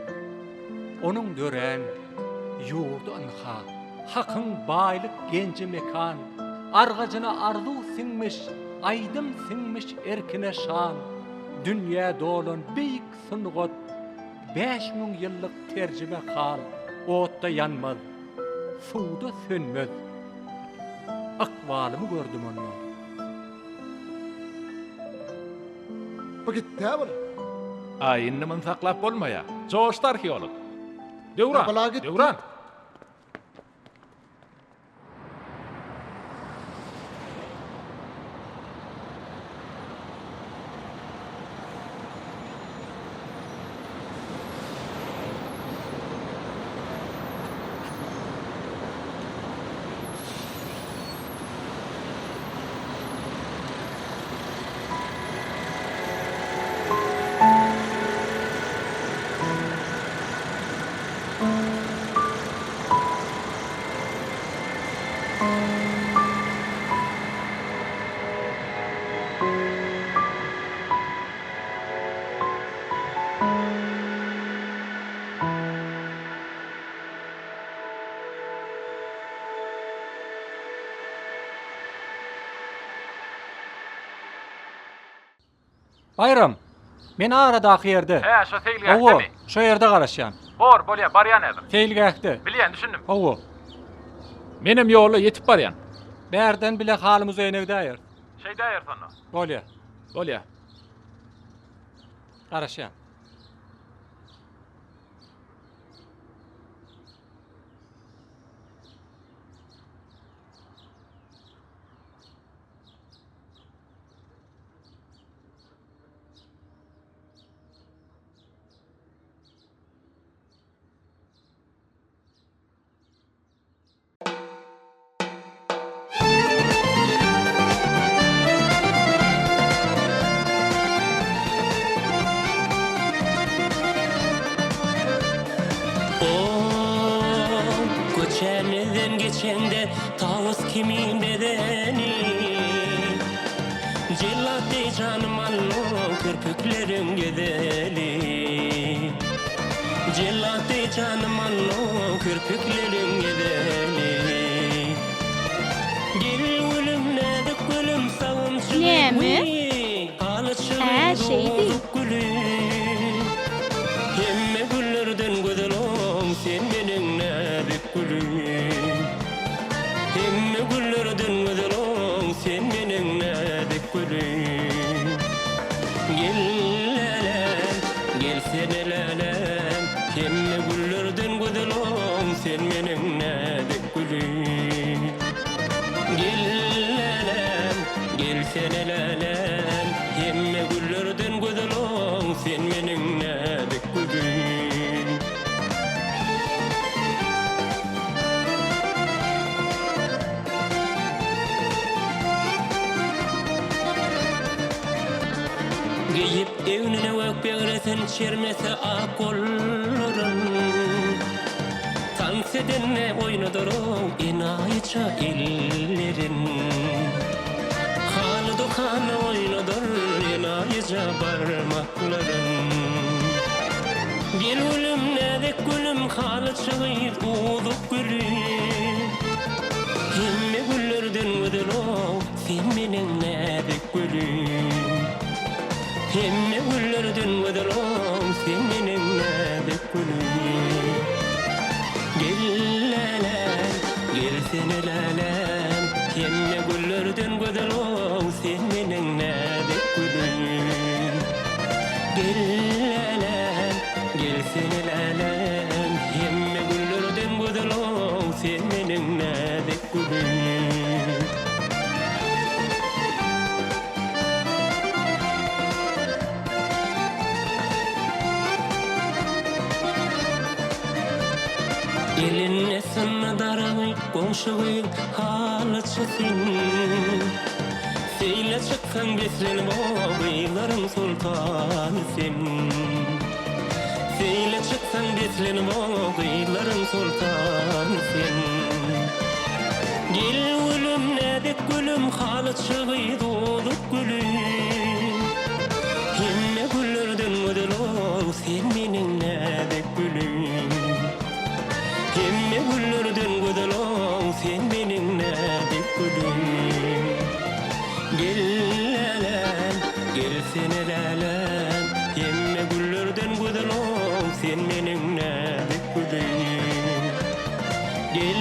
N: Onuň dörän ýurdy ynha, Hakyň baýlyk genji mekan. Argajyna arzuw siňmiş, aýdym siňmiş erkine şan. Dünýä dolan beýik Sungat 5000 ýyllyk terjime hal otda ýanmaz, suwda sönmez. Ykbalymy gördüm onda.
K: Bu gitdä bir.
A: Aý indi muny saklap bolmaýa. Joşdy arheolog. Döwran!
K: Bula gitdi.
A: Döwran!
N: Baýram, men aradaky ýerde.
A: Hä, şo seýilgähdemi?
N: Hawa, şo ýerde garaşýan.
A: Bor, bolýa, barýan häzir.
N: Seýilgähde.
A: Bilýän, düşündim.
N: Hawa.
A: Menem ýola ýetip barýan.
N: Bärden bile haly muzeýine gidäýeris.
A: Şeýdäýeris onda.
N: Bolýa.
A: Bolýa.
N: Garaşýan.
E: O köçämizden geçende tawus kimin bedeni Jellat deý janym allo kirpikleriň gezeli Jellat deý janym allo kirpikleriň gezeli Gel gülüm näzik gülüm sagymçy
M: Näme?
E: Halyçy
M: Hä, şeýdi.
E: gülüm Hemme güllerden gözel oň sen meniň näzik gülüm Hemme güllerden gözel oň sen meniň näzik gülüm Gel läläm gelsene läläm Hemme güllerden gözel oň sen meniň näzik gülüm Gel läläm gelsene läläm Hemme güllerden gözel oň sen meniň näzik gülüm. Geýip egnine gök begresin çermese ak gollaryn. Tans edende oýnadar-ow enaýyça ellerin. Haly dokanda oýnadar enaýyja barmaklaryn. Gel gülüm, näzik gülüm, halyçy gyz uzuk gülüm. Hemme güllerden gözel-ow, sen meniň näzik gülüm. Hemme güllerden gözel-ow, sen meniň näzik gülüm. Gel läläm, gelsene läläm, Hemme güllerden gözel-ow, sen meniň näzik gülüm. Gel läläm, gelsene läläm, Hemme güllerden gözel-ow, sen meniň näzik gülüm. Elinde synny daragy goňşy gyz halyçy sen. Seýle çyksaň beslenip o gyzlaryň soltany sen. Seýle çyksaň beslenip o gyzlaryň soltany sen. Gel gülüm näzik gülüm halyçy gyz uzuk gülüm. Hemme güllerden gözel ol sen meniň näzik gülüm. Hemme güllerden gözel ol sen meniň näzik gülüm. Gel läläm, gelsene läläm, Hemme güllerden gözel ol sen meniň näzik gülüm. Gel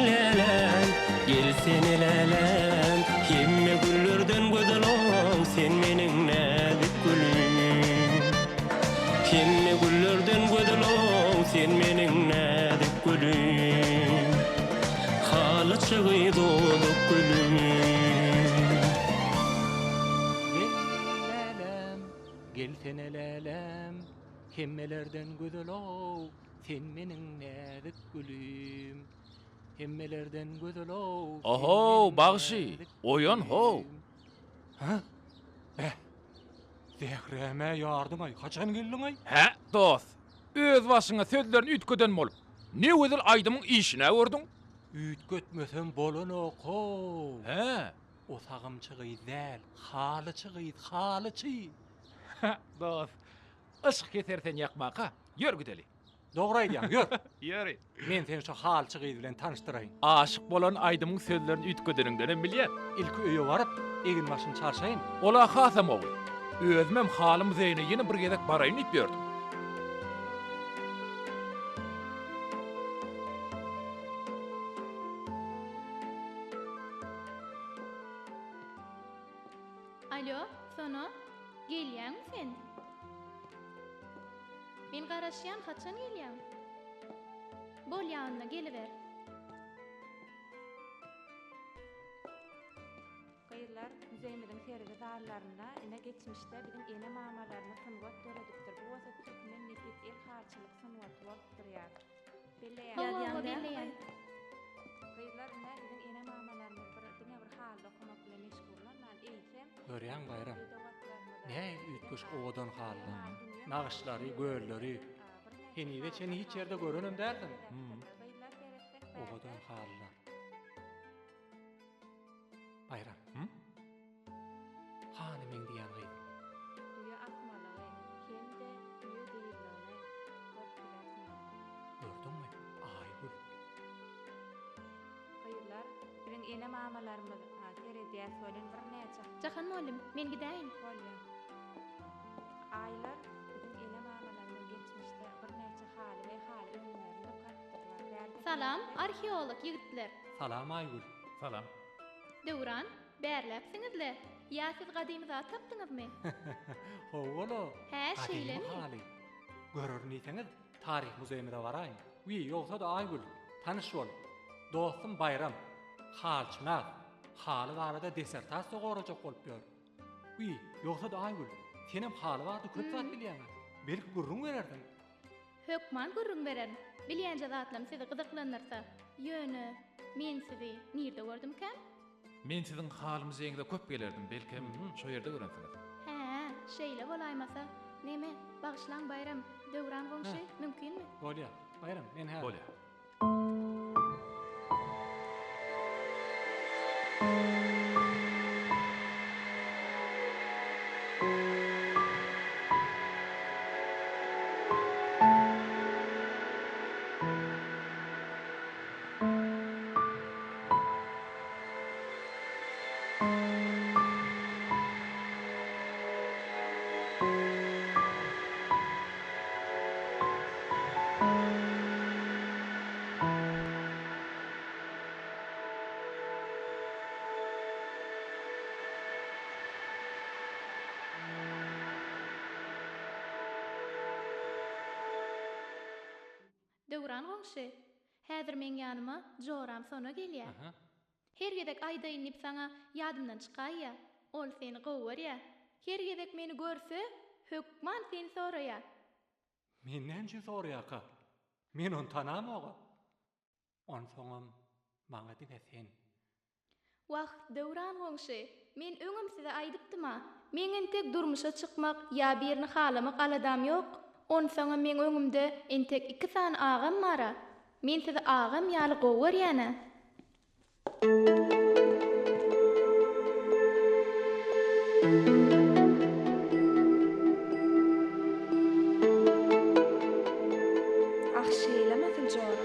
E: läläm, gelsene läläm, Hemme güllerden gözel ol sen meniň näzik gülüm. Halyçy gyz ozuk gülüm.
N: Gel läläm, gelsene läläm, Hemmelerden gözel-ow, sen meniň näzik gülüm. Hemmelerden gözel-ow, sen
A: Ohow,
N: meniň
A: bagşy,
N: näzik
A: oýan how!
N: gülüm. Hä? Beh, zähräm-ä ýardyň-aý, haçan geldiň-aý?
A: Hä, dost, öz başyňa sözlerini üýtgeden bolup, ne gözel aýdymyň işin-ä gördüň?
N: Üýtgetmesem bolanok-how.
A: Hä?
N: O sagymçy gyz däl, halyçy gyz, halyçy!
A: Hä, dost, yşk keser sen ýakmaka, ýör gideli.
N: Dogry aýdýaň, ýör.
A: Ýöri.
N: Men seni şo halyçy gyz bilen tanyşdyraýyn.
A: Aşyk bolan aýdymyň sözlerini üýtgedeniňdenem bilýän.
N: Ilki öýe baryp, egin-başymy çalşaýyn.
A: Ol-a hasam gowy. Özümem haly muzeýine ýene bir gezek baraýyn diýip ýördüm.
M: Alo, Sona, gelýäňmi sen? Men garaşýan haçan gelýäň? Bolýa onda geliber.
O: Gyzlar muzeýimiziň sergi zallarynda ine geçmişde biziň ene-mamalarymyz sungat döredipdir. Bu bolsa türkmen nepis el halyçylyk sungaty bolup durýar. Belleýän.
M: Hawa hawa belleýän.
O: Gyzlar ine biziň ene-mamalarymyz bir diňe bir haly dokamak bilen meşgullanman eýsem
N: Görýäň Baýram. Nähili üýtgeşik owadan halylar. Nagyşlary, gölleri. Henize çenli hiç ýerde görenem däldiň. Owadan halylar. Baýram. Hany meň diýýän gyzym?
O: Düýe asmalygy hem-de düýe dyzlygyny görüp bilersiňiz.
N: Gördüňmi, Aýgül?
O: Gyzlar, biziň ene-mamalarymyz seredýäs welin birnäçe.
M: Jahan mugallym, men gidäýin.
O: Bolýa. Aýlar, biziň ene-mamalarymyz geçmişde birnäçe haly we haly önümlerini dokapdyrlar. Bärde
M: Salam,
O: seretseň.
M: arheolog ýigitler.
N: Salam, Aýgül.
A: Salam.
M: Döwran, bärläpsiňiz-le. Ýa siz gadymy zat tapdyňyzmy?
N: Hawa-la.
M: Hä, şeýlemi?
N: Gadymy haly. Görerin diýseňiz, taryh muzeýimize baraýyň. Wiý, ýogsa-da Aýgül, tanyş bol. Dostum Baýram, halyçynas, haly barada dissertasiýa gorajak bolup ýör. Wiý, ýogsa-da Aýgül, senem haly barada köp zat bilýäň-ä. Belki gürrüň berersiň?
M: Hökman gürrüň bererin, bilýänje zatlarym sizi gyzyklandyrsa. Ýöne, men sizi nirde gördümkäm?
A: Men siziň haly muzeýiňize köp gelerdim, belkem, şo ýerde görensiňiz.
M: Hä, şeýle bolaýmasa. Neme, bagyşlaň Baýram, Döwran goňşy, mümkinmi?
N: Bolýar, Baýram, men häzir.
A: Bolýar.
M: Döwran goňşy, häzir meň ýanyma joram Sona gelýä. Her gezek aýdaýyn diýip saňa ýadymdan çykaýýa. Ol seni gowy görýä. Her gezek meni görse, hökman seni soraýa.
N: Meni näme üçin soraýarka? Men ony tanamog-a. Onsoňam maňa diňe sen.
M: Wah, Döwran goňşy, men öňem size aýdypdym-a, meň entek durmuşa çykmak ýa birini halamak aladam ýok. Onsoňam meň öňümde entek iki sany agam bar-a. Men sizi agam ýaly gowy görýän-ä.
T: Ah, şeýlemi asyl jora?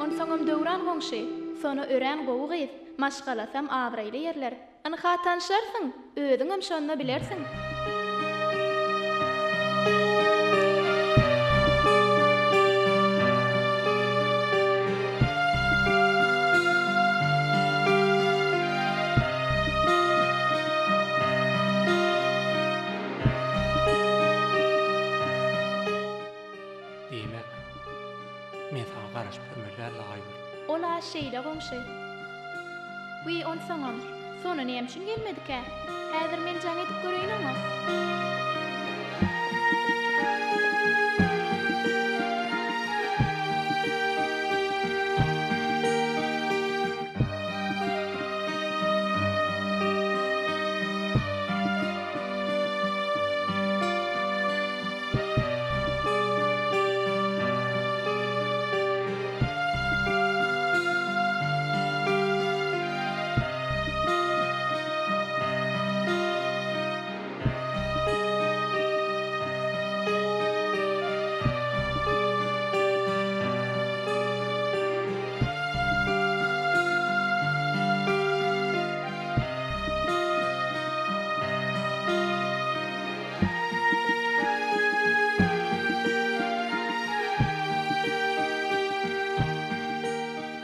M: Onsoňam Döwran goňşy, Sona örän gowy gyz, maşgalasam abraýly ýerler. Ynha tanşarsyň, özüňem şonda bilersiň.
N: Diýmek, men saňa. garaşyp ýörmeli däldi Aýgül.
M: Ol-a şeýle goňşy. Wiý, onsoňam, Sona näme üçin gelmedikä? Häzir men jaň edip göreýin oňa.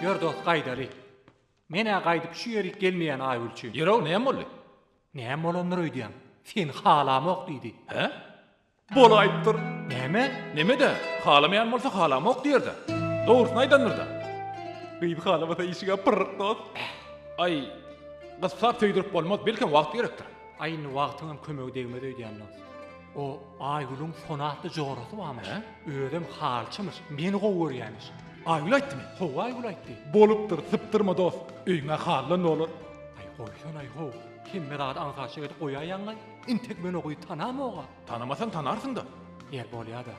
N: Ýör dost gaýdaly. Men-ä gaýdyp şu ýerik gelmeýän Aýgül üçin.
A: Ýör-ow, näme boldy?
N: Näme bolandyr öýdýäň? Seni halamok diýdi.
A: Hä? Bolaýypdyr.
N: Näme?
A: Neme-dä, halamaýan bolsa halamok diýer-dä. Dogrusyny aýdandyr-da. Gyz halamasa işiň-ä pyrryk dost. Aý, gyssap söýdürip bolmaz, belkem wagt gerekdir.
N: Aý indi wagtyňam kömegi degmez öýdýän dost. O Aýgülüň Sona atly jorasy barmyş. Özem halçymyş, meni gowy görýämiş.
A: Aýgül aýtdymy?
N: Hawa Aýgül aýtdy.
A: Bolupdyr, sypdyrma dost. Öýüň-ä haldan dolar.
N: Aý goýsana-aý how, hemme zady aňsatjak edip goýaýaň-laý. Intek men o gyzy tanamog-a.
A: Tanamasaň tanarsyň-da.
N: Ýer bolýa-da.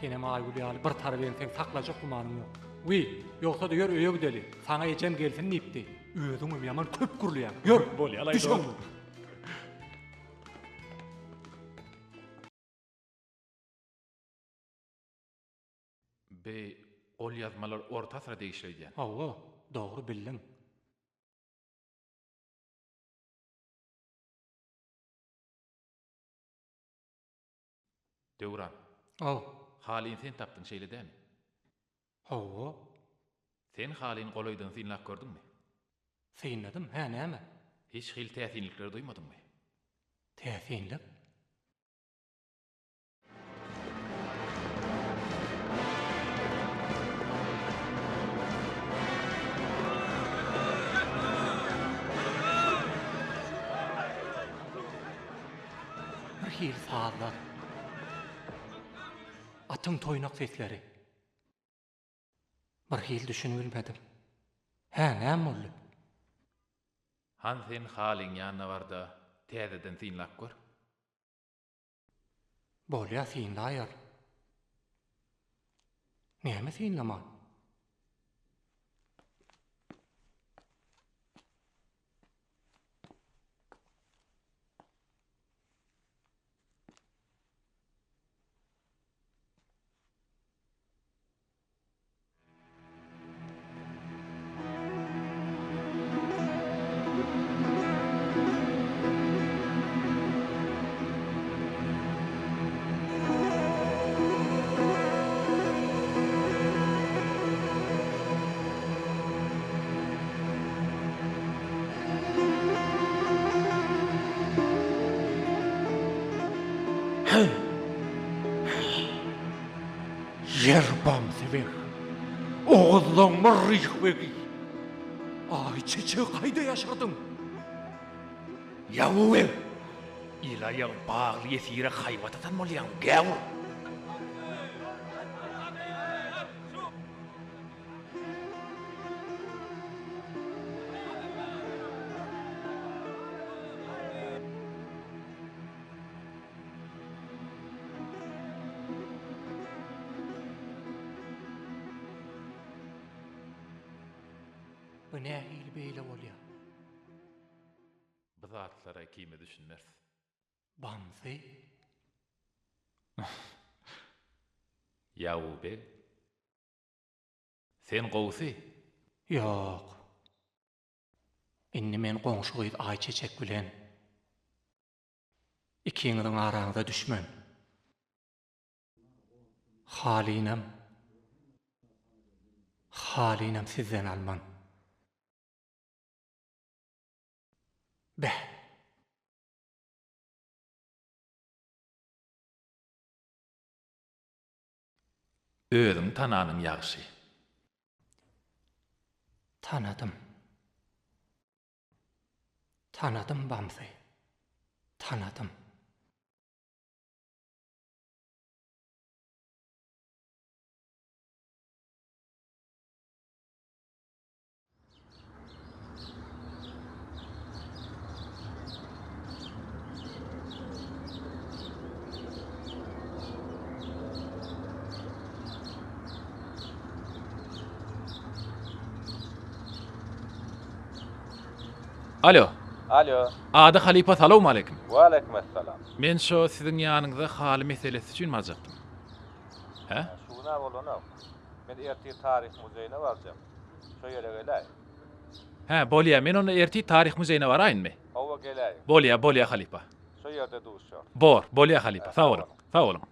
N: Senem Aýgül ýaly bir tarap eňseň saklajak gümanyň ýok. Wiý, ýogsa-da ýör öýe gideli. Saňa ejem gelsin diýipdi. Özüňem ýaman köp gürleýäň. Ýör,
A: Bolýa-laý
N: düş
A: dost.
N: öňüme.
A: Bi golýazmalar orta asyra degişli öýdýän.
N: Hawa, dogry bildiň.
A: Döwran.
N: Aw.
A: Halyny sen tapdyň, şeýle dämi?
N: Hawa.
A: Sen halyny golaýdan synlap gördüňmi?
N: Synladym, hä, näme?
A: Hiç hili täsinlikleri duýmadyňmy?
N: Täsinlik? Bir hili sazlar. Atyň toýnak sesleri. Bir hili düşünibilmedim. Hä, näme boldy?
A: Han sen Halyň ýanyna bar-da, täzeden synlap gör.
N: Bolýa, synlaýar. Näme synlaman? Ýer bamsy beg, Oguzlaň myrryh begi, Aýçiçegi kaýda ýaşyrdyň?
I: Ýagu beg, il aýagy bagly ýesire haýbat atan bolýaň, gäwür!
N: Bu nähili beýle bolýar?
A: Bu zatlara ikimiz düşünmeris.
N: Bamsy?
A: Ýawu beg. Sen gowusy?
N: Ýok. Indi men goňşy gyz Aýçeçek bilen Ikiňiziň araňyza düşmen. Halynam, halynam sizden alman. Beh!
A: Özüňi tananyň ýagşy.
N: Tanadym. Tanadym Bamsy. Tanadym.
A: Alo.
U: Alo.
A: Ady halypa salowmaleýkim.
U: Waleýkim essalam.
A: Men şo siziň ýanyňyza haly meselesi üçin barjakdym. Hä?
U: Şu gün-ä bolanok. Men ertir taryh muzeýine barjak. Şo ýere geläý.
A: Hä, bolýa, men onda ertir taryh muzeýine baraýynmy?
U: Hawa, geläýiň.
A: Bolýa, bolýa halypa.
U: Şo ýerde duşarys.
A: Bor, bolýa halypa, sag boluň, sag boluň.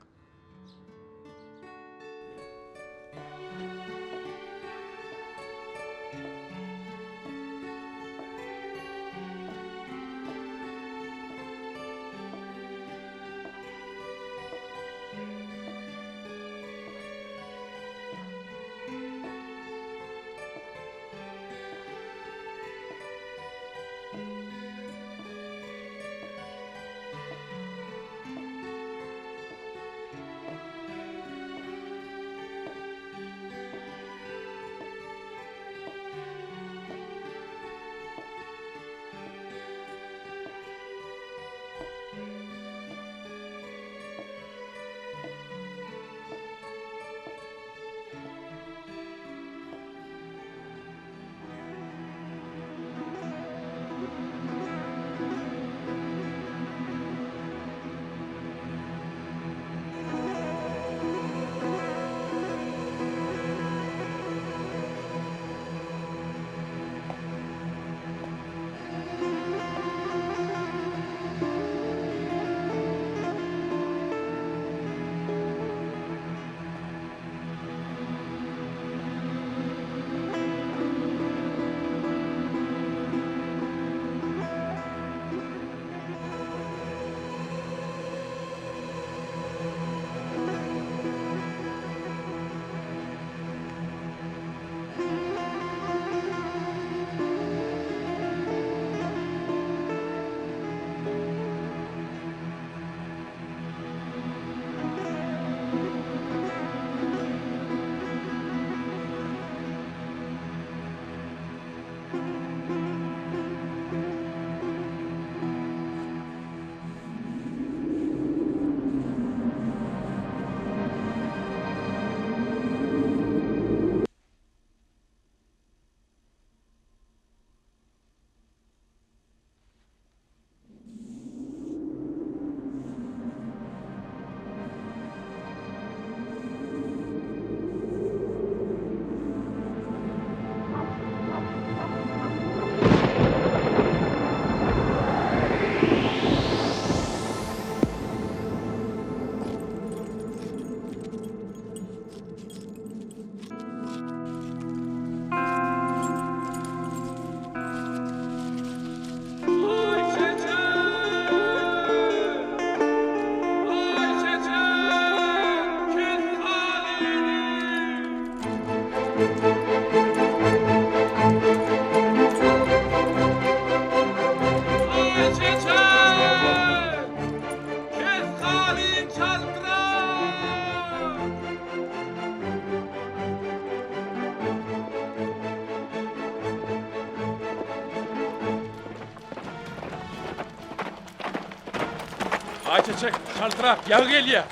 A: Aýçeçek, çaltrak, ýagy gelýär.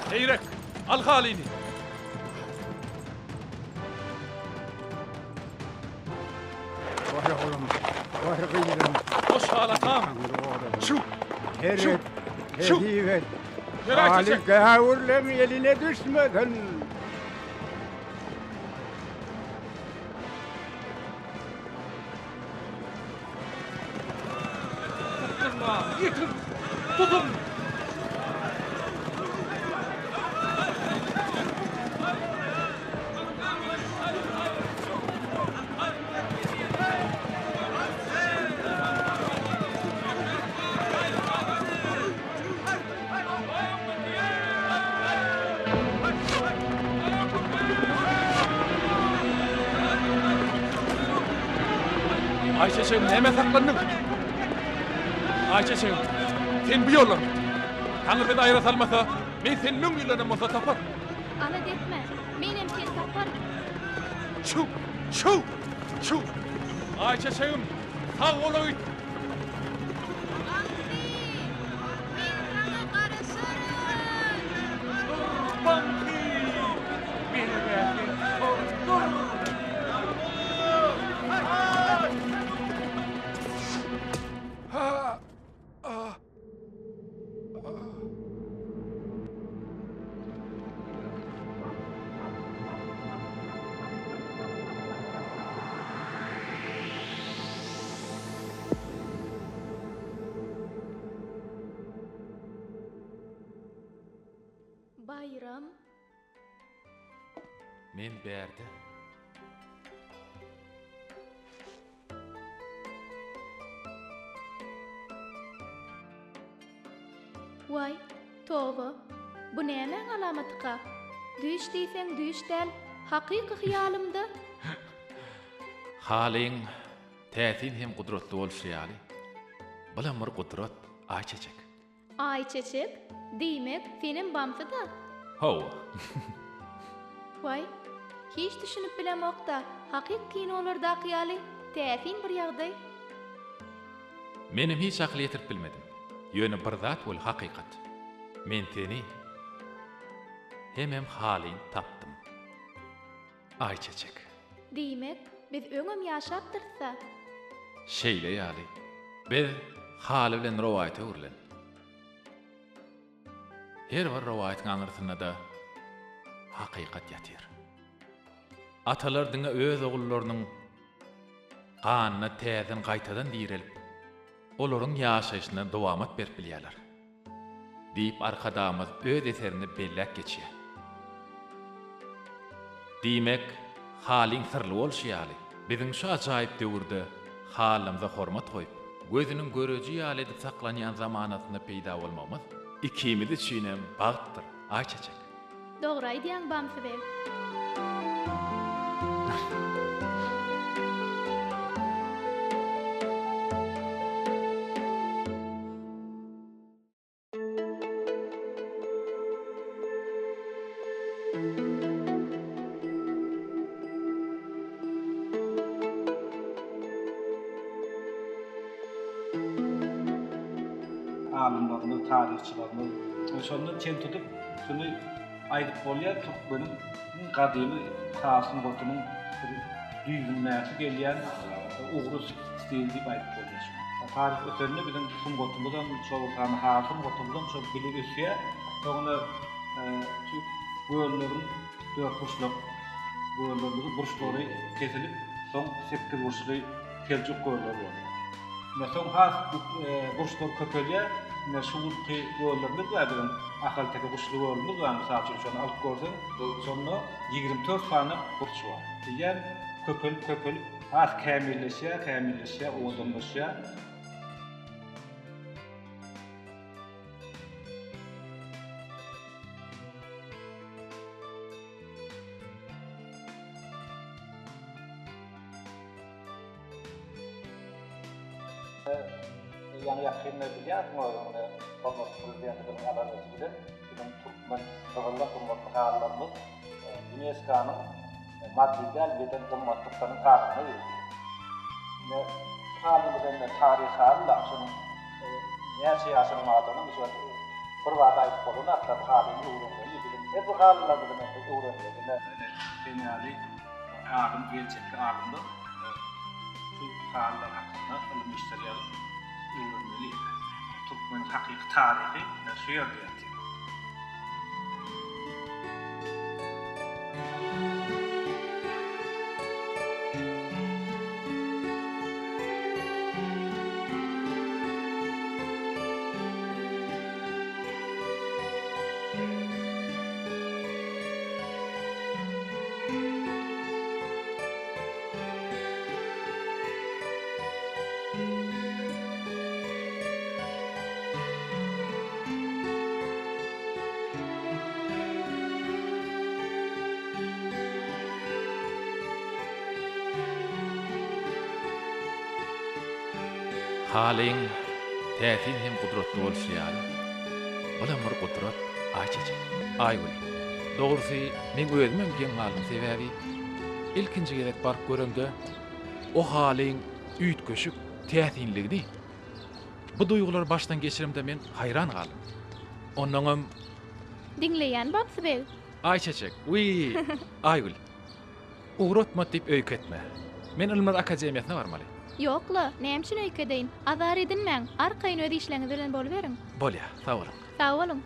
A: Seýrek, al halyny.
B: Waý oglum, waý gyzym.
A: Hoş gal atam. Şu,
B: şu, şu.
A: Haly
B: gäwürleň eline düşmesin.
A: Ýetim! Tutuň! Aýçeçegim, nämä saklandyň? Aýçeçegim, sen bu ýoldan git. Taňry bizi aýra salmasa, men seni müň ýyldanam bolsa taparyn.
M: Alada etme, menem seni taparyn.
A: Çüw! Çüw! Çüw! Aýçeçegim, sag bola git.
M: Bamsy, men saňa garaşaryn.
A: Dur, Bamsy! Menem-ä seni tutaryn, dur! Ha! Ah!
M: Baýram.
A: Men bärde.
M: Waý, toba, bu nämäň alamatyka? Düýş diýseň düýş däl, hakyky hyýalymda.
A: Halyň täsin hem gudratly bolşy ýaly, bulam bir gudrat, Aýçeçek.
M: Aýçeçek, diýmek, senem bamsy-da?
A: Hawa.
M: Waý, hiç düşünip bilemok-da, hakyk kinolardaky ýaly täsin bir ýagdaý.
A: Menem hiç akyl ýetirip bilmedim. Ýöne bir zat weli hakykat. Men seni hemem halyny tapdym. Aýçeçek.
M: Diýmek, biz öňem ýaşapdyrys-da?
A: Şeýle ýaly. Biz haly bilen rowaýata öwrülen. Her bir rowaýatyň aňyrsynda-da hakykat ýatyr. Atalar diňe öz ogullarynyň ganyna täzeden gaýtadan direlip, olaryň ýaşaýşyna dowamat berip bilýärler. Diýip Arkadagymyz öz eserinde belläp geçýär. Diýmek, halyň syrly bolşy ýaly, biziň şu ajaýyp döwürde halymyza hormat goýup, gözüniň göreji ýaly edip saklanýan zamanasynda peýda bolmagymyz ikimiz üçinem bagtdyr, Aýçeçek.
M: Dogry aýdýaň Bamsy beg.
U: Alymlarymyz, taryhçylarymyz şondan çen tutup, şuny aýdyp bolýar, türkmeniň iň gadymy saz sungatynyň bir düýbündäki gelýän ugry stili diýip aýdyp bolýar şuny. Taryh ösende biziň sungatymyzam, şol sanda haly sungatymyzam şol bile ösýär. Soňra şu gölleriň dörtburçluk göllerimiziň burçlary kesilip, soň sekizburçly seljuk gölleri bolýar. Ine soň has burçlar köpelýär. Ine şu günki göllerimiz bar biziň Ahalteke guşly gölümiz bar mysal üçin şony alyp görseň şonda 24 sany burç bar. Diýýän köpelip köpelip has kämilleşýär, kämilleşýär, owadanlaşýar. Ýaňy ýakynda bilýärsiň özüň ine hormatly Prezidentimiziň aladasy bilen biziň türkmen gyzyldan gymmatly halylarymyz Ýunesko-nyň maddy däl beden gymmatlyklarynyň sanawyna girdi. Ine şu halymyz hem taryhy haly-la şonuň näçe ýaşynyň bardygyny şu wagt bir bada aýdyp bolanok-da bu halyny öwrenmeli biziň her bir halylarymyzy öwrenmeli. Ine sen ýaly alym geljekki alymlar Şu halylar hakynda ylmy işler ýazyp öwrenmeli. Türkmeniň hakyky taryhy şu ýerde ýatyr.
A: Halyň täsin hem gudratly bolşy ýaly, bulam bir gudrat, Aýçeçek. Aýgül, dogrusy, meň özümem geň galdym, sebäbi ilkinji gezek baryp göremde, o halyň üýtgeşik täsinligini, bu duýgulary başdan geçiremde men haýran galdym. Onnoňam.
M: Diňleýän, Bamsy beg.
A: Aýçeçek, wiý, Aýgül. Ugratma diýip öýke etme. Men Ylymlar akademiýasyna barmaly.
M: Ýok-la, näme üçin öýke edeýin? Azar edinmäň, arkaýyn öz işleňiz bilen boluberiň.
A: Bolýa, sag boluň.
M: Sag boluň.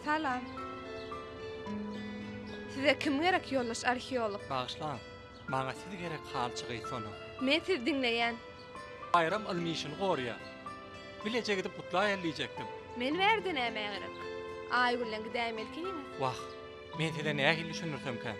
T: Salam. Size kim gerek ýoldaş arheolog?
N: Bagyşlaň, maňa siz gerek halçy gyz Sona.
T: Men sizi diňleýän.
N: Baýram ylmy işini gorýa. Bileje gidip gutlaýaly diýjekdim.
T: Men bärde nämä gerek? Aýgülden gidäýmelkiniňiz?
N: Wah, men size nähili düşündirsemkäm?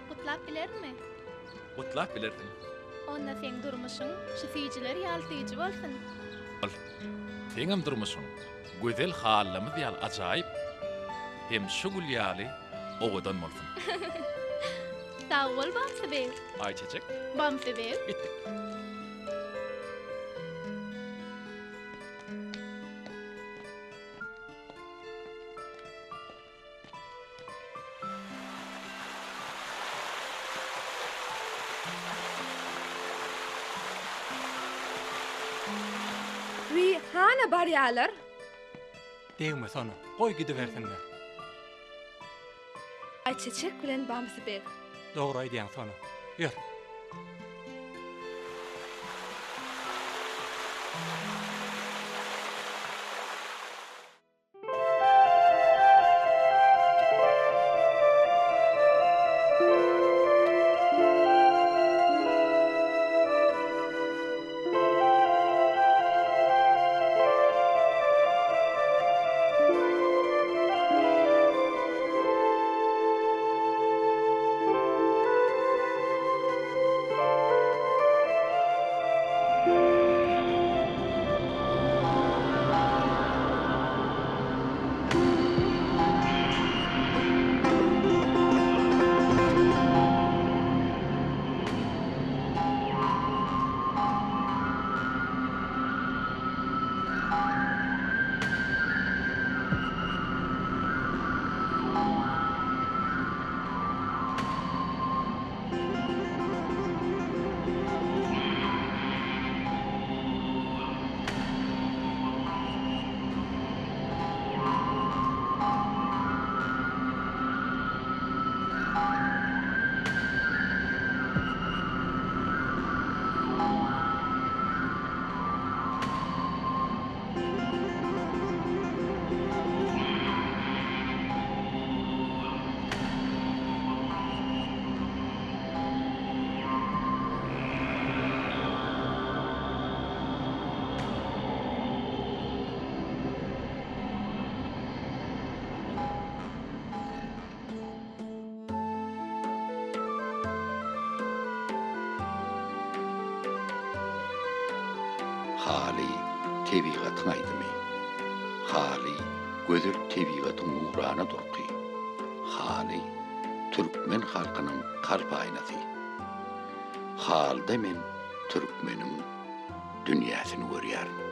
M: Gutlap bilerinmi?
A: Gutlap bilersiň.
M: Onda seň durmuşyň şu süýjüler ýaly süýji bolsun.
A: Al, seňem durmuşyň gözel hallamyz ýaly ajaýyp hem şu gül ýaly owadan bolsun.
M: Sag bol, Bamsy beg.
A: Aýçeçek.
M: Bamsy beg.
A: Gitdik.
T: Wiý, hana barýalar?
N: Degme Sona, goý gidibersinler.
T: Aýçeçek bilen Bamsy beg.
N: Dogry aýdýaň Sona. Ýör.
Q: Haly, tebigatyň aýdymy. Haly, gözel tebigatyň nurana durky. Haly, türkmen halkynyň kalp aýnasy. Halyda men türkmeniň dünýäsini görýärin.